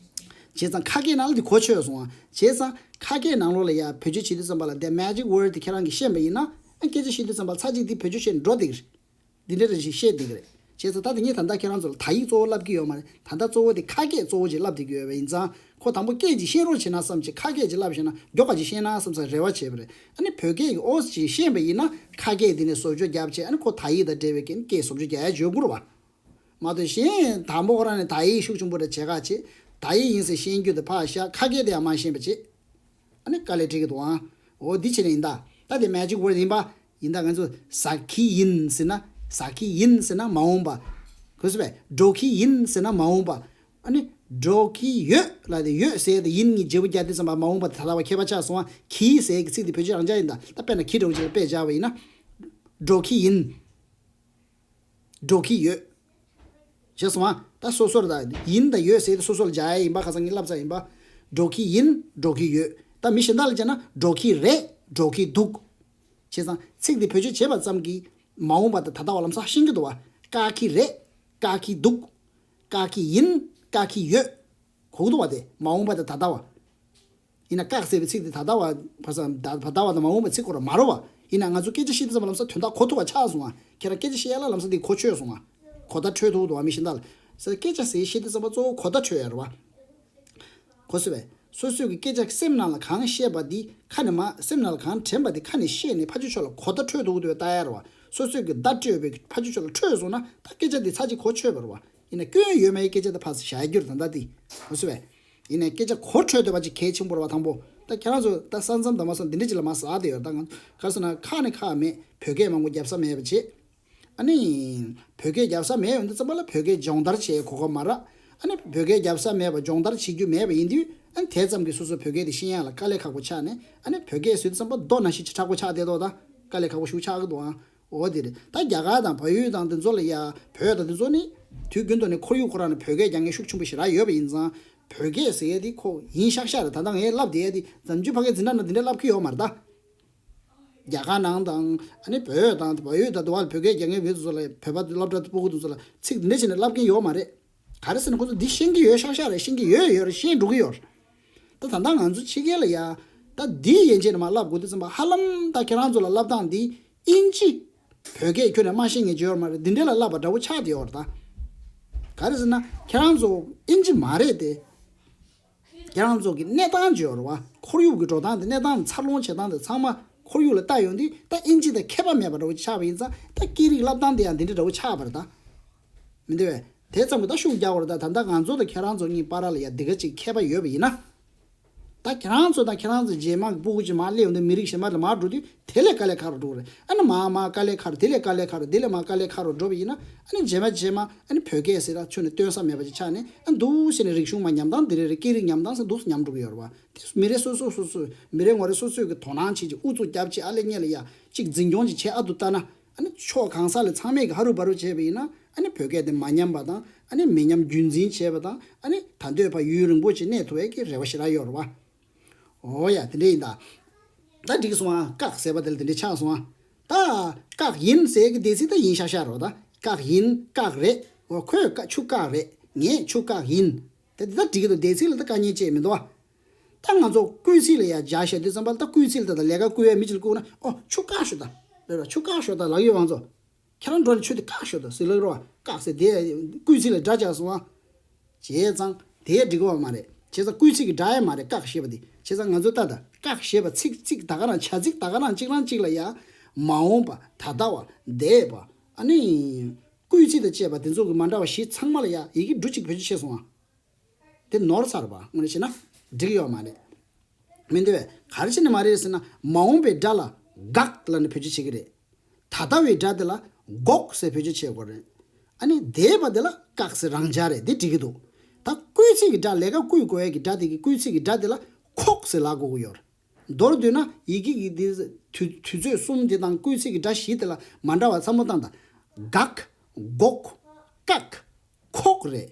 བྱས་ཙང་ཁ་སྐད་ནང་ལ་འདི་གོ་ཆོད་སོང་ང་། བྱས་ཙང་ཁ་སྐད་ནང་ལོགས་ལ་ཡ་བེད་སྤྱོད་བྱེད་དུས་ཙམ་པ་ལ་འདི་magic word དེ་ཁྱེད་རང་གིས་ཤེས་པ་ཡིན་ན་ཨ་སྐད་ཆ་བཤད་དུས་ཙམ་པ་ཚར་གཅིག་འདི་བེད་སྤྱོད་བྱས་འགྲོ་བསྡད་ཀྱི་རེད། འདི་འདྲ་རེ་ཞིག་བཤད་བསྡད་ཀྱི་རེད། བྱས་ཙང་ད་དེ་ངས་ད་ལྟ་ཁྱེད་རང་ཚོ་ལ་དག་ཡིག་གཙོ་བོ་བསླབ་ཀྱི་ཡོད་མ་རེད། ད་ལྟ་གཙོ་བོ་དེ་ཁ་སྐད་གཙོ་བོ་ཅིག་བསླབ་བསྡད་ཀྱི་ཡོད་པ་ཡིན་ཙང་ཁོ་དང་པོ་སྐད་ཅིག་ཤེས་རོགས་བྱེད་ན་བསམ་བྱས། ཁ་སྐད་ཅིག་བསླབ་ཤེས་ན་མགྱོགས་པ་ཅིག་ཤེས་ན་བསམ་ས་རེ་བ་བྱས་པ་རེད། ཨ་ནི་བོད་སྐད་ཀྱི་ཨོ་ཅིག་ཤེས་པ་ཡིན་ན་ཁ་སྐད་དེ་ནས་བཟོ་བཅོས་བརྒྱབ་བྱས། ཨ་ནི་ཁོ་དག་ཡིག་དང་འབྲེལ་བའི་སྐད་སྐད་བཟོ་བཅོས་རྒྱག་ཡ་བྱེད་དགོས་རེད་བ། མ་གཏོགས་གཞན་དང་པོ་ཁོ་རང་ནས་དག་ཡིག་ཤུགས་ཆེན་པོ་འདྲ་བྱེད་ཁ་བྱེད། དག་ཡིག་ཡིན་ཟེར་ཤེས་རྒྱུ་དེ་ཕར་བཞག་ཁ་སྐད་དེ་ཡང་མ་ཤེས་པ་བྱེད། ཨ་ནི་དཀའ་ལས་འཕྲད་ཀྱི་འདུག་ཨང་། འོ་འདི་བྱས་ནས་ཡིན་ད། ད་དེ་magic word ཡིན་པ། ཡིན་ད་ང་ཚོ་ཟ་གི་ཡིན་ཟེར་ན། ཟ་གི་ཡིན་ཟེར་ན་མ་འོངས་པ། གོ་སོང་བས། འགྲོ་གི་ཡིན་ཟེར་ན་མ་འོངས་པ། ཨ་ནི་འགྲོ་གི་ཡོད་ལ་དེ་ཡོད་ཟེར་དེ་ཡིན་གྱི་བརྗེ་པོ་རྒྱག་དུས་ཙམ་པ་མ་འོངས་པ་དེ་ད་ལྟ་བ་ཁྱད་པར་ཆགས་སོང་ང་། གི་ཟེར་གྱི་ཚིག་དེ་བེད་སྤྱོད་རང་འཇགས་ཡིན་ད། ད་དཔེར་ན་གི་འདྲ་བོ་ཅིག་ལ་དཔེ་སྦྱར་བ་ཡིན་ན། འགྲོ་གི་ཡིན། འགྲོ་གི་ཡོད། ཤེས་སོང་ང་། ད་སོ་སོར་ད་ཡིན་ད་ཡོད་ཟེར་ཏེ་སོ་སོར་སྦྱར་ཡ་ཡིན་པ། ཁ་སང་ངས་ལབ་ཚར་ཡིན་པ། འགྲོ་གི་ཡིན། འགྲོ་གི་ཡོད། ད་མི་གཞན་དག་ལ་བྱས་ན་འགྲོ་གི་རེད། འགྲོ་གི་འདུག་བྱས་ཙང་ཚིག་འདི་བེད་སྤྱོད་བྱས་པ་ཙམ་གྱིས་མ་འོངས་པ་དང་ད་ལྟ་བ་ལམ་སང་ཤེས་ཀྱི་འདུག་བ། བཀག་གི་རེད། བཀག་གི་འདུག་བཀག་གི་ཡིན། བཀག་གི་ཡོད། གོ་གི་འདུག་བ། དེ་མ་འོངས་པ་དང་ད་ལྟ་བ། ཡིན་ན་བཀག་ཟེར་བའི་ཚིག་དེ་ད་ལྟ་བ་བར་སང་ད་ད་ལྟ་བ་དང་མ་འོངས་པའི་ཚིག་ཁོ་རང་མ་རེད་བ། ཡིན་ན་ང་ཚོ་སྐད་ཆ་བཤད་དུས་ཙམ་པ་ལམ་སང་དོན་དག་གོ་ཐུབ་པ་ཆགས་སོང་ང་། ཁྱེད་རང་སྐད་ཆ་བཤད་ཡ་ལ་ལམ་སང་དེ་གོ་ཆོད་སོང་ང་། གོ་བརྡ་འཕྲོད་ཐུབ་འདུག་བ། མི་གཞན་དག་ལ་ཟེར་སྐད་ཆ་ཟེར་བཤད་དུས་ཙམ་པ་གཙོ་བོ་གོ་བརྡ་འཕྲོད་ཡ་རེད་བ། གོ་སོང་བས། སོ་སོས་ཀྱི་སྐད་ཆ་སེམས་ནང་ལ་གང་བཤད་པ་འདི་ཁ་ནས་མ་སེམས་ནང་ལ་གང་དྲན་པ་འདི་ཁ་ནས་བཤད་ནས་ཕར་ཕྱོགས་ཕྱོགས་ལ་གོ་བརྡ་འཕྲོད་འདུག་འདུག་ལྟ་ཡ་རེད་བ། སོ་སོས་ཀྱི་བརྡ་སྤྲོད་པའི་ཕར་ཕྱོགས་ཕྱོགས་ལ་འཕྲོད་སོང་ན་ད་སྐད་ཆ་འདི་ཚར་གཅིག་གོ་ཆོད་པ་རེད་བ། ཡིན་ན་སྐྱོན་ཡོད་མེད་སྐད་ཆ་དེ་ཕར་བཞག་རྒྱུར་ད་ལྟ་དེ། ཧུ་སུ་བས། ཡིན་ནའི་སྐད་ཆ་གོ་འཕྲོད་འདོད་པ་ཅིག་གལ་ཆེན་པོ་རེད་བ། དང་པོ། ད་ཁྱེད་རང་ཚོ་ད་ས་མཚམས་དང་མ་སོང་འདི་འདྲ་ཅིག་ལ་མ་ཟ་དེ་ཡོད། ད་ང་ག་རེ་ཟེར་ན་ཁ་ནས་ཁ་མེད། བོད་སྐད་མང་པོ་རྒྱབ་ས་མེད་པ་བྱེད། ཨ་ནི། བོད་སྐད་རྒྱབ་ས་མེད་ཡོང་དུས་ཙམ་པ་ལ་བོད་སྐད་སྦྱོང་བརྡར་བྱེད་གོ་སྐབས་མ་རག་ཨ་ནི་བོད་སྐད་རྒྱབ་ས་མེད་པ་སྦྱོང་བརྡར་བྱེད་རྒྱུ་མེད་པ་ཡིན་དུས། ཨ་ནི་དེ་ཙམ་གྱིས་སོ་སོའི་བོད་སྐད་དེ་ཤེས་ཡ་ལ་དཀའ་ལས་ཁག་པོ་ཆགས་ནས། ཨ་ནི་བོད་སྐད་ཟེར་དུས་ཙམ་པ་རྡོ་ནང་བཞིན་ཅིག་མཁྲེགས་པོ་ཆགས་བསྡད་དོ། ད་དཀའ་ལས་ཁག་པོ་ཞིག་ཆགས་ཀྱི་འདུག་ཨང་། འོ་དེ་རེད། ད་རྒྱ་གར་དང་བལ་ཡུལ་དང་དེ་ཚོ་ལ་ཡ། བོད་དང་དེ་ཚོ་ནི་དུས་རྒྱུན་དུ་ནས་ཁོར་ཡུག་ཁོ་རང་ནས་བོད་སྐད་རྒྱག་མཁན་ཤུགས་ཆེན་པོ་ཞེ་དྲག་ཡོད་པ་ཡིན་ཙང་། བོད་སྐད་ཟེར་ཡ་དེ་ཁོ་ཡིན་ཤག་ཤག་རེད། ད་ལྟ་ངས་ལབ་བསྡད་ཡ་དེ་འཛམ་གླིང་ཕ་གིའི་འཛིན་གྲྭ་ནང་དེ་འདྲ་ལབ་ཀྱི་ཡོད་མ་རེད་ད། རྒྱ་གར་ནང་དང་ཨ་ནི་བོད་དང་བལ་ཡུལ་དང་དུ་བ་ལ་བོད་སྐད་རྒྱག་མཁན་བོད་དེ་ཚོ་ལ་བོད་པ་སློབ་གྲྭ་སྤུ་གུ་དེ་ཚོ་ལ་ཚིག་འདི་འདྲ་བྱས་ནས་ལབ་མཁན་ཡོད་མ་རེད། ག་རེ་ཟེར་ན་ཁོ་ཚོ་འདི་ཤེས་ཀྱི་ཡོད་ཤག་ཤག་རེད། ཤེས་ཀྱི་ཡོད་ཡོད་རེད། ཤེས་འགྲོ་གི་ཡོད་རེད། ད་ད་ལྟ་ང་ཚོ་ཕྱི་རྒྱལ་ལ་ཡ། ད་འདི་ཡན་ཆད་ནས་མར་ལབ་དགོས་དུས་ཙམ་པ་ཧ་ལམ་ད་ཁྱེད་རང་ཚོ་ལ་ལབ་སྟངས་འདི་ཨིན་ཇི། བོད་སྐད་ཁྱོན་ནས་མ་ཤེས་མཁན་ཅིག་ཡོད་མ་རེད། འདི་འདྲ་ལ་ལབ་པ་འདྲ་བོ་ཆགས་བསྡད་ཡོད་རེད་ད། ག་རེ་ཟེར་ན་ཁྱེད་རང་ཚོ་ཨིན་ཇི་མ་རེད་དེ། ཁྱེད་རང་ཚོ་གི་གནས་སྟངས་ཅིག་ཡོད་རེད་བ། ཁོར་ཡུག་གི་འགྲོ་སྟངས་དེ་གནས་སྟངས་འཚར་ལོངས་བྱེད་སྟངས་དེ་ཚང་མ་ཁོར་ཡུག་ལ་ལྟ་ཡོང་དུས་ད་ཨིན་ཇི་དང་ཁྱད་པར་མེད་པ་འདྲ་བོ་ཆགས་པ་ཡིན་ཙང་ད་སྐད་རིགས་ལབ་སྟངས་དེ་ཡང་འདི་འདྲ་འདྲ་བོ་ཆགས་པ་རེད་ད། མི་འདུག་བས། དེ་ཙམ་གྱིས་ད་ཤུགས་རྒྱག་དགོས་རེད་ད། ད་ལྟ་ང་ཚོ་དང་ཁྱེད་རང་ཚོ་གཉིས་བར་ལ་ཡ་འདི་ག་ཅིག་ཁྱད་པར་ཡོད་པ་ཡིན་ན། ད་ཁྱེད་རང་ཚོ་དང་ཁྱེད་རང་ཚོ་རྗེས་མ་སྤུ་གུ་ཅིག་མར་སླེབས་ཡོང་དུས་མི་རིགས་གཞན་པ་ལ་མར་འགྲོ་དུས་དེ་ལས་དཀའ་ལས་ཁག་རུ་འགྲོ་གི་རེད། ཨ་ནི་མར་མར་དཀའ་ལས་ཁག་རུ། དེ་ལས་དཀའ་ལས་ཁག་རུ། དེ་ལས་མར་དཀའ་ལས་ཁག་རུ་འགྲོ་བ་ཡིན་ན། ཨ་ནི་རྗེས་མ་རྗེས་མ་ཨ་ནི་བོད་སྐད་ཟེར་ད་ཁྱོན་ནས་སྟོན་ས་མེད་པ་ཅིག་ཆགས་ནས། ཨ་འདུག་སེ་ནས་རིག་གཞུང་མ་ཉམས་སྟངས་འདི་རེད་རེད། སྐད་རིགས་ཉམས་སྟངས་ཟེར་འདུག་སེ་ཉམས་འགྲོ་གི་ཡོད་རེད་བ། དེ་མི་རེ་སོ་སོ་སོ་སོས་མི་རེ་ངོ་རེ་སོ་སོས་ཀྱི་དོ་སྣང་བྱེད་ཅིག་ཨུ་ཚུགས་རྒྱབ་ཅིག་ཨ་ལེ་ཉེ་ལ་ཡ་ཅིག་འཛིན་སྐྱོང་ཅིག་བྱེད་ཨ་འདུག་ལྟ་ན། ཨ་ནི་ཕྱོགས་གང་ས་ལ་ཚང་མས་ཀྱི་ཧ་རུ་བ་རུ་བྱས་པ་ཡིན་ན་ཨ་ནི་བོད་སྐད་དེ་མ་ཉམས་པ་དང་ཨ་ནི་མི་ཉམས་རྒྱུན་འཛིན་བྱས་པ་དང་ཨ་ནི་ད་འདོད་པ་ཡུན་རིང་པོ་ཅིག་གནས་ཐུབ་ཡས་ཀྱི་རེ་བ་ཞེ་དྲག་ཡོད་རེད་བ། ཨོ་ཡ་དེ་འདྲ་ཡིན་ད། ད་འགྲིག་སོང་ཨ། བཀག་ཟེར་བ་དེ་ལ་དེ་འདྲ་ཆགས་སོང་ཨ། ད་བཀག་ཡིན་ཟེར་གི་དེ་ཚིག་ད་ཡིན་ཤག་ཤག་རོ། ད་བཀག་ཡིན་བཀག་རེད། འོ་ཁོས་བཀག་ཆུ་བཀག་རེད། ངས་ཆུ་བཀག་ཡིན། དེ་དེ་ད་འགྲིག་གི་འདུག་དེ་ཚིག་ལ་ད་དཀའ་ངལ་ཅི་ཡང་མི་འདུག་ཨ། ད་ང་ཚོ་སྐུལ་ཚིག་ལ་ཡ་རྒྱག་བཤད་དུས་ཙམ་པ་ལ་ད་སྐུལ་ཚིག་ལ་ད་ད་ལས་ཀ་སྐུལ་བའི་མི་ཅིག་ལ་སྐུལ་ན་ཨོ་ཆུ་བཀག་ཤོག་ད་ལབ་ར། ཆུ་བཀག་ཤོག་ད་ལབ་ཡོད་ང་ཚོ། ཁྱེད་རང་འགྲོ་ནས་ཆུ་དེ་བཀག་ཤོག་ད་ཟེར་ལབ་རོགས། བཀག་ཟེར་དེ་སྐུལ་ཚིག་ལ་སྒྲ་རྒྱག་སོང་ཨ། བྱས་ཙང་དེ་འགྲིག་གི་ཡོད་མ་རེད། བྱས་ཙང་སྐུལ་ཚིག་གི་སྒྲ་ཡང་མ་རེད་བཀག་ཞེས་པ་དེ། བྱས་ཙང་ང་ཚོ་ད་ལྟ་བཀག་ཞེས་པ་ཚིག་གཅིག་ད་ག་རང་བྱ་ཚིག་ད་ག་རང་གཅིག་རང་གཅིག་ལ་ཡ་མ་འོངས་པ་ད་ལྟ་བ་འདས་པ་ཨ་ནི་སྐུལ་ཚིག་དང་བཅས་པ་དེ་ཚོ་གི་མ་འདྲ་བ་བཞི་ཚང་མ་ལ་ཡ་ཡི་གེ་འབྲུ་གཅིག་བེད་སྤྱོད་བྱས་སོང་ཨ། དེ་ནོར་ཚར་བ་དངོས་གནས་བྱས་ན་འགྲིག་ཡོད་མ་རེད། མི་འདུག་བས་ག་རེ་བྱས་ནས་མ་རེད་ཟེར་ན་མ་འོངས་པའི་སྒྲ་ལ་དགག་ལབ་ནས་བེད་སྤྱོད་བྱེད་ཀྱི་རེད། ད་ལྟ་བའི་སྒྲ་དེ་ལ་འགོག་ཟེར་བེད་སྤྱོད་བྱེད་དགོས་རེད། ཨ་ནི་འདས་པ་དེ་ལ་བཀག་ཟེར་རང་འཇགས་རེད། འདི་འགྲིག་གི་འདུག་ད་སྐུལ་ཚིག་གི་སྒྲ་ལས་ཀ་བསྐུལ་དགོས་ཡས་ཀྱི་སྒྲ་དེ་གི་སྐུལ་ཚིག་གི་སྒྲ་དེ་ལ་ཁོག་ཟེར་ལབ་དགོས་ཀྱི་ཡོད་རེད། མདོར་བསྡུས་ན་ཡི་གེ་གི་འདི་དུས་དུས་ཚོད་གསུམ་འདི་དང་སྐུལ་ཚིག་གི་སྒྲ་བཞི་དེ་ལ་མ་འདྲ་བ་ཚང་མ་བཏང་དང་། དགག་འགོག་བཀག་ཁོག་རེད།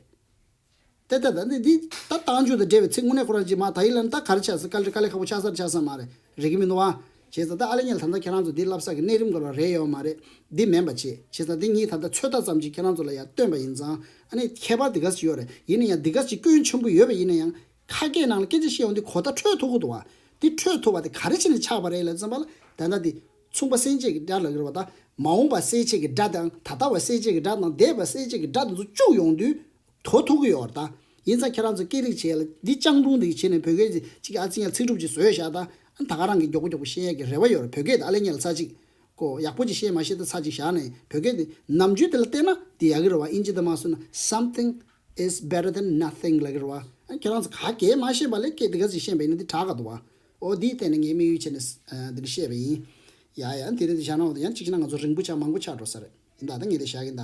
ཏེ་ཏེ་ད་འདི་འདི་ད་རྟགས་འཇུག་དང་འབྲེལ་བའི་ཚིག་དངོས་གནས་ཁོ་རང་གཅིག་མ་ད་ཡིན་ལབ་ན་ད་ག་རེ་ཆགས་སོང་། དཀའ་ལས་དཀའ་ལས་ཁག་པོ་ཆགས་སར་ཆགས་སོང་མ་རེད། རེད་ཀྱི་མི་འདུག་བ། བྱས་ཙང་ད་ཨ་ལེ་ཉལ་ད་ལྟ་ཁྱེད་རང་ཚོ་འདི་བསླབ་ས་གི་གནས་རིམ་སྐོར་ལ་རེད་ཡོད་མ་རེད། འདི་མིན་པ་བྱས། བྱས་ཙང་འདི་གཉིས་ད་ལྟ་ཚོད་ལྟ་ཙམ་ཅིག་ཁྱེད་རང་ཚོ་ལ་ཡང་སྟོན་པ་ཡིན་ཙང་ཨ་ནི་ཁྱད་པར་འདི་ག་ཅིག་ཡོད་རེད། ཡིན་ན་ཡང་འདི་ག་ཅིག་སྐྱོན་ཆེན་པོ་ཡོད་པ་ཡིན་ན་ཡང་ཁ་སྐད་ནང་ལ་སྐད་ཆ་བཤད་ཡོང་དུས་གོ་བརྡ་འཕྲོད་ཐུབ་ཀྱི་འདུག་བ། འདི་འཕྲོད་ཐུབ་པ་དེ་ག་རེ་བྱས་ནས་ཆགས་པ་རེད་ལབ་ཙམ་པ་ལ་ད་ལྟ་འདི་མཚུངས་པ་གསལ་བྱེད་ཀྱི་སྒྲ་ལབ་ཀྱི་རེད་བ། ད་མ་འོངས་པ་གསལ་བྱེད་ཀྱི་སྒྲ་དང་ད་ལྟ་བ་གསལ་བྱེད་ཀྱི་སྒྲ་དང་འདས་པ་གསལ་བྱེད་ཀྱི་སྒྲ་དེ་ཚོ་བཅུག་ཡོང་དུས། དོ་ཐུག་གི་ཡོད་རེད་ད། ཡིན་ཙང་ཁྱེད་རང་ཚོ་སྐད་རིགས་བྱས་ལ་འདི་སྤྱང་གྲུང་འདི་བྱས་ནས་བོད་སྐད་ཅིག་ཅིག་ཨ་ཙི་ཡང་ཚིག་གྲུབ་ཅིག་བཟོས་བཞག་ད། ད་ག་རང་གི་མགྱོགས་པོ་མགྱོགས་པོ་ཤེས་ཡས་ཀྱི་རེ་བ་ཡོད་རེད། བོད་སྐད་དེ་ཨ་ལེ་ཉལ་ཚ་ཅིག་གོ་ཡག་པོ་ཅིག་ཤེས་མ་ཤེས་ད་ཚ་ཅིག་བཞག་ནས་བོད་སྐད་དེ་ནམ་རྒྱུན་དེ་ལ་བལྟས་ན་དེ་ཡག་གི་རེད་བ། ཨིན་ཇི་དུ་མ་སུ་ན་something is better than nothing ལབ་ཀྱི་རེད་བ། ཨ་ཁྱེད་རང་ཚོ་ག་གེ་མ་ཤེས་པ་ལས་སྐད་དེ་ག་ཅིག་ཤེས་པ་ཡིན་ན་དེ་དྲག་ག་འདུག་བ། ཨོ་དེའི་སྟེང་ནས་ངས་དམིགས་ཡུལ་བྱས་ནས་འདི་འདྲ་བཤད་པ་ཡིན། ཡ་ཡ་དེ་རིང་འདི་བཞག་ན་འོ་ད་ཡང་གཅིག་བྱས་ན་ང་ཚོ་རིང་པོ་ཆགས་མང་པོ་ཆགས་འགྲོ་ས་རེད། ཡིན་ད་ད་ངས་དེ་བཞག་གིན་ད།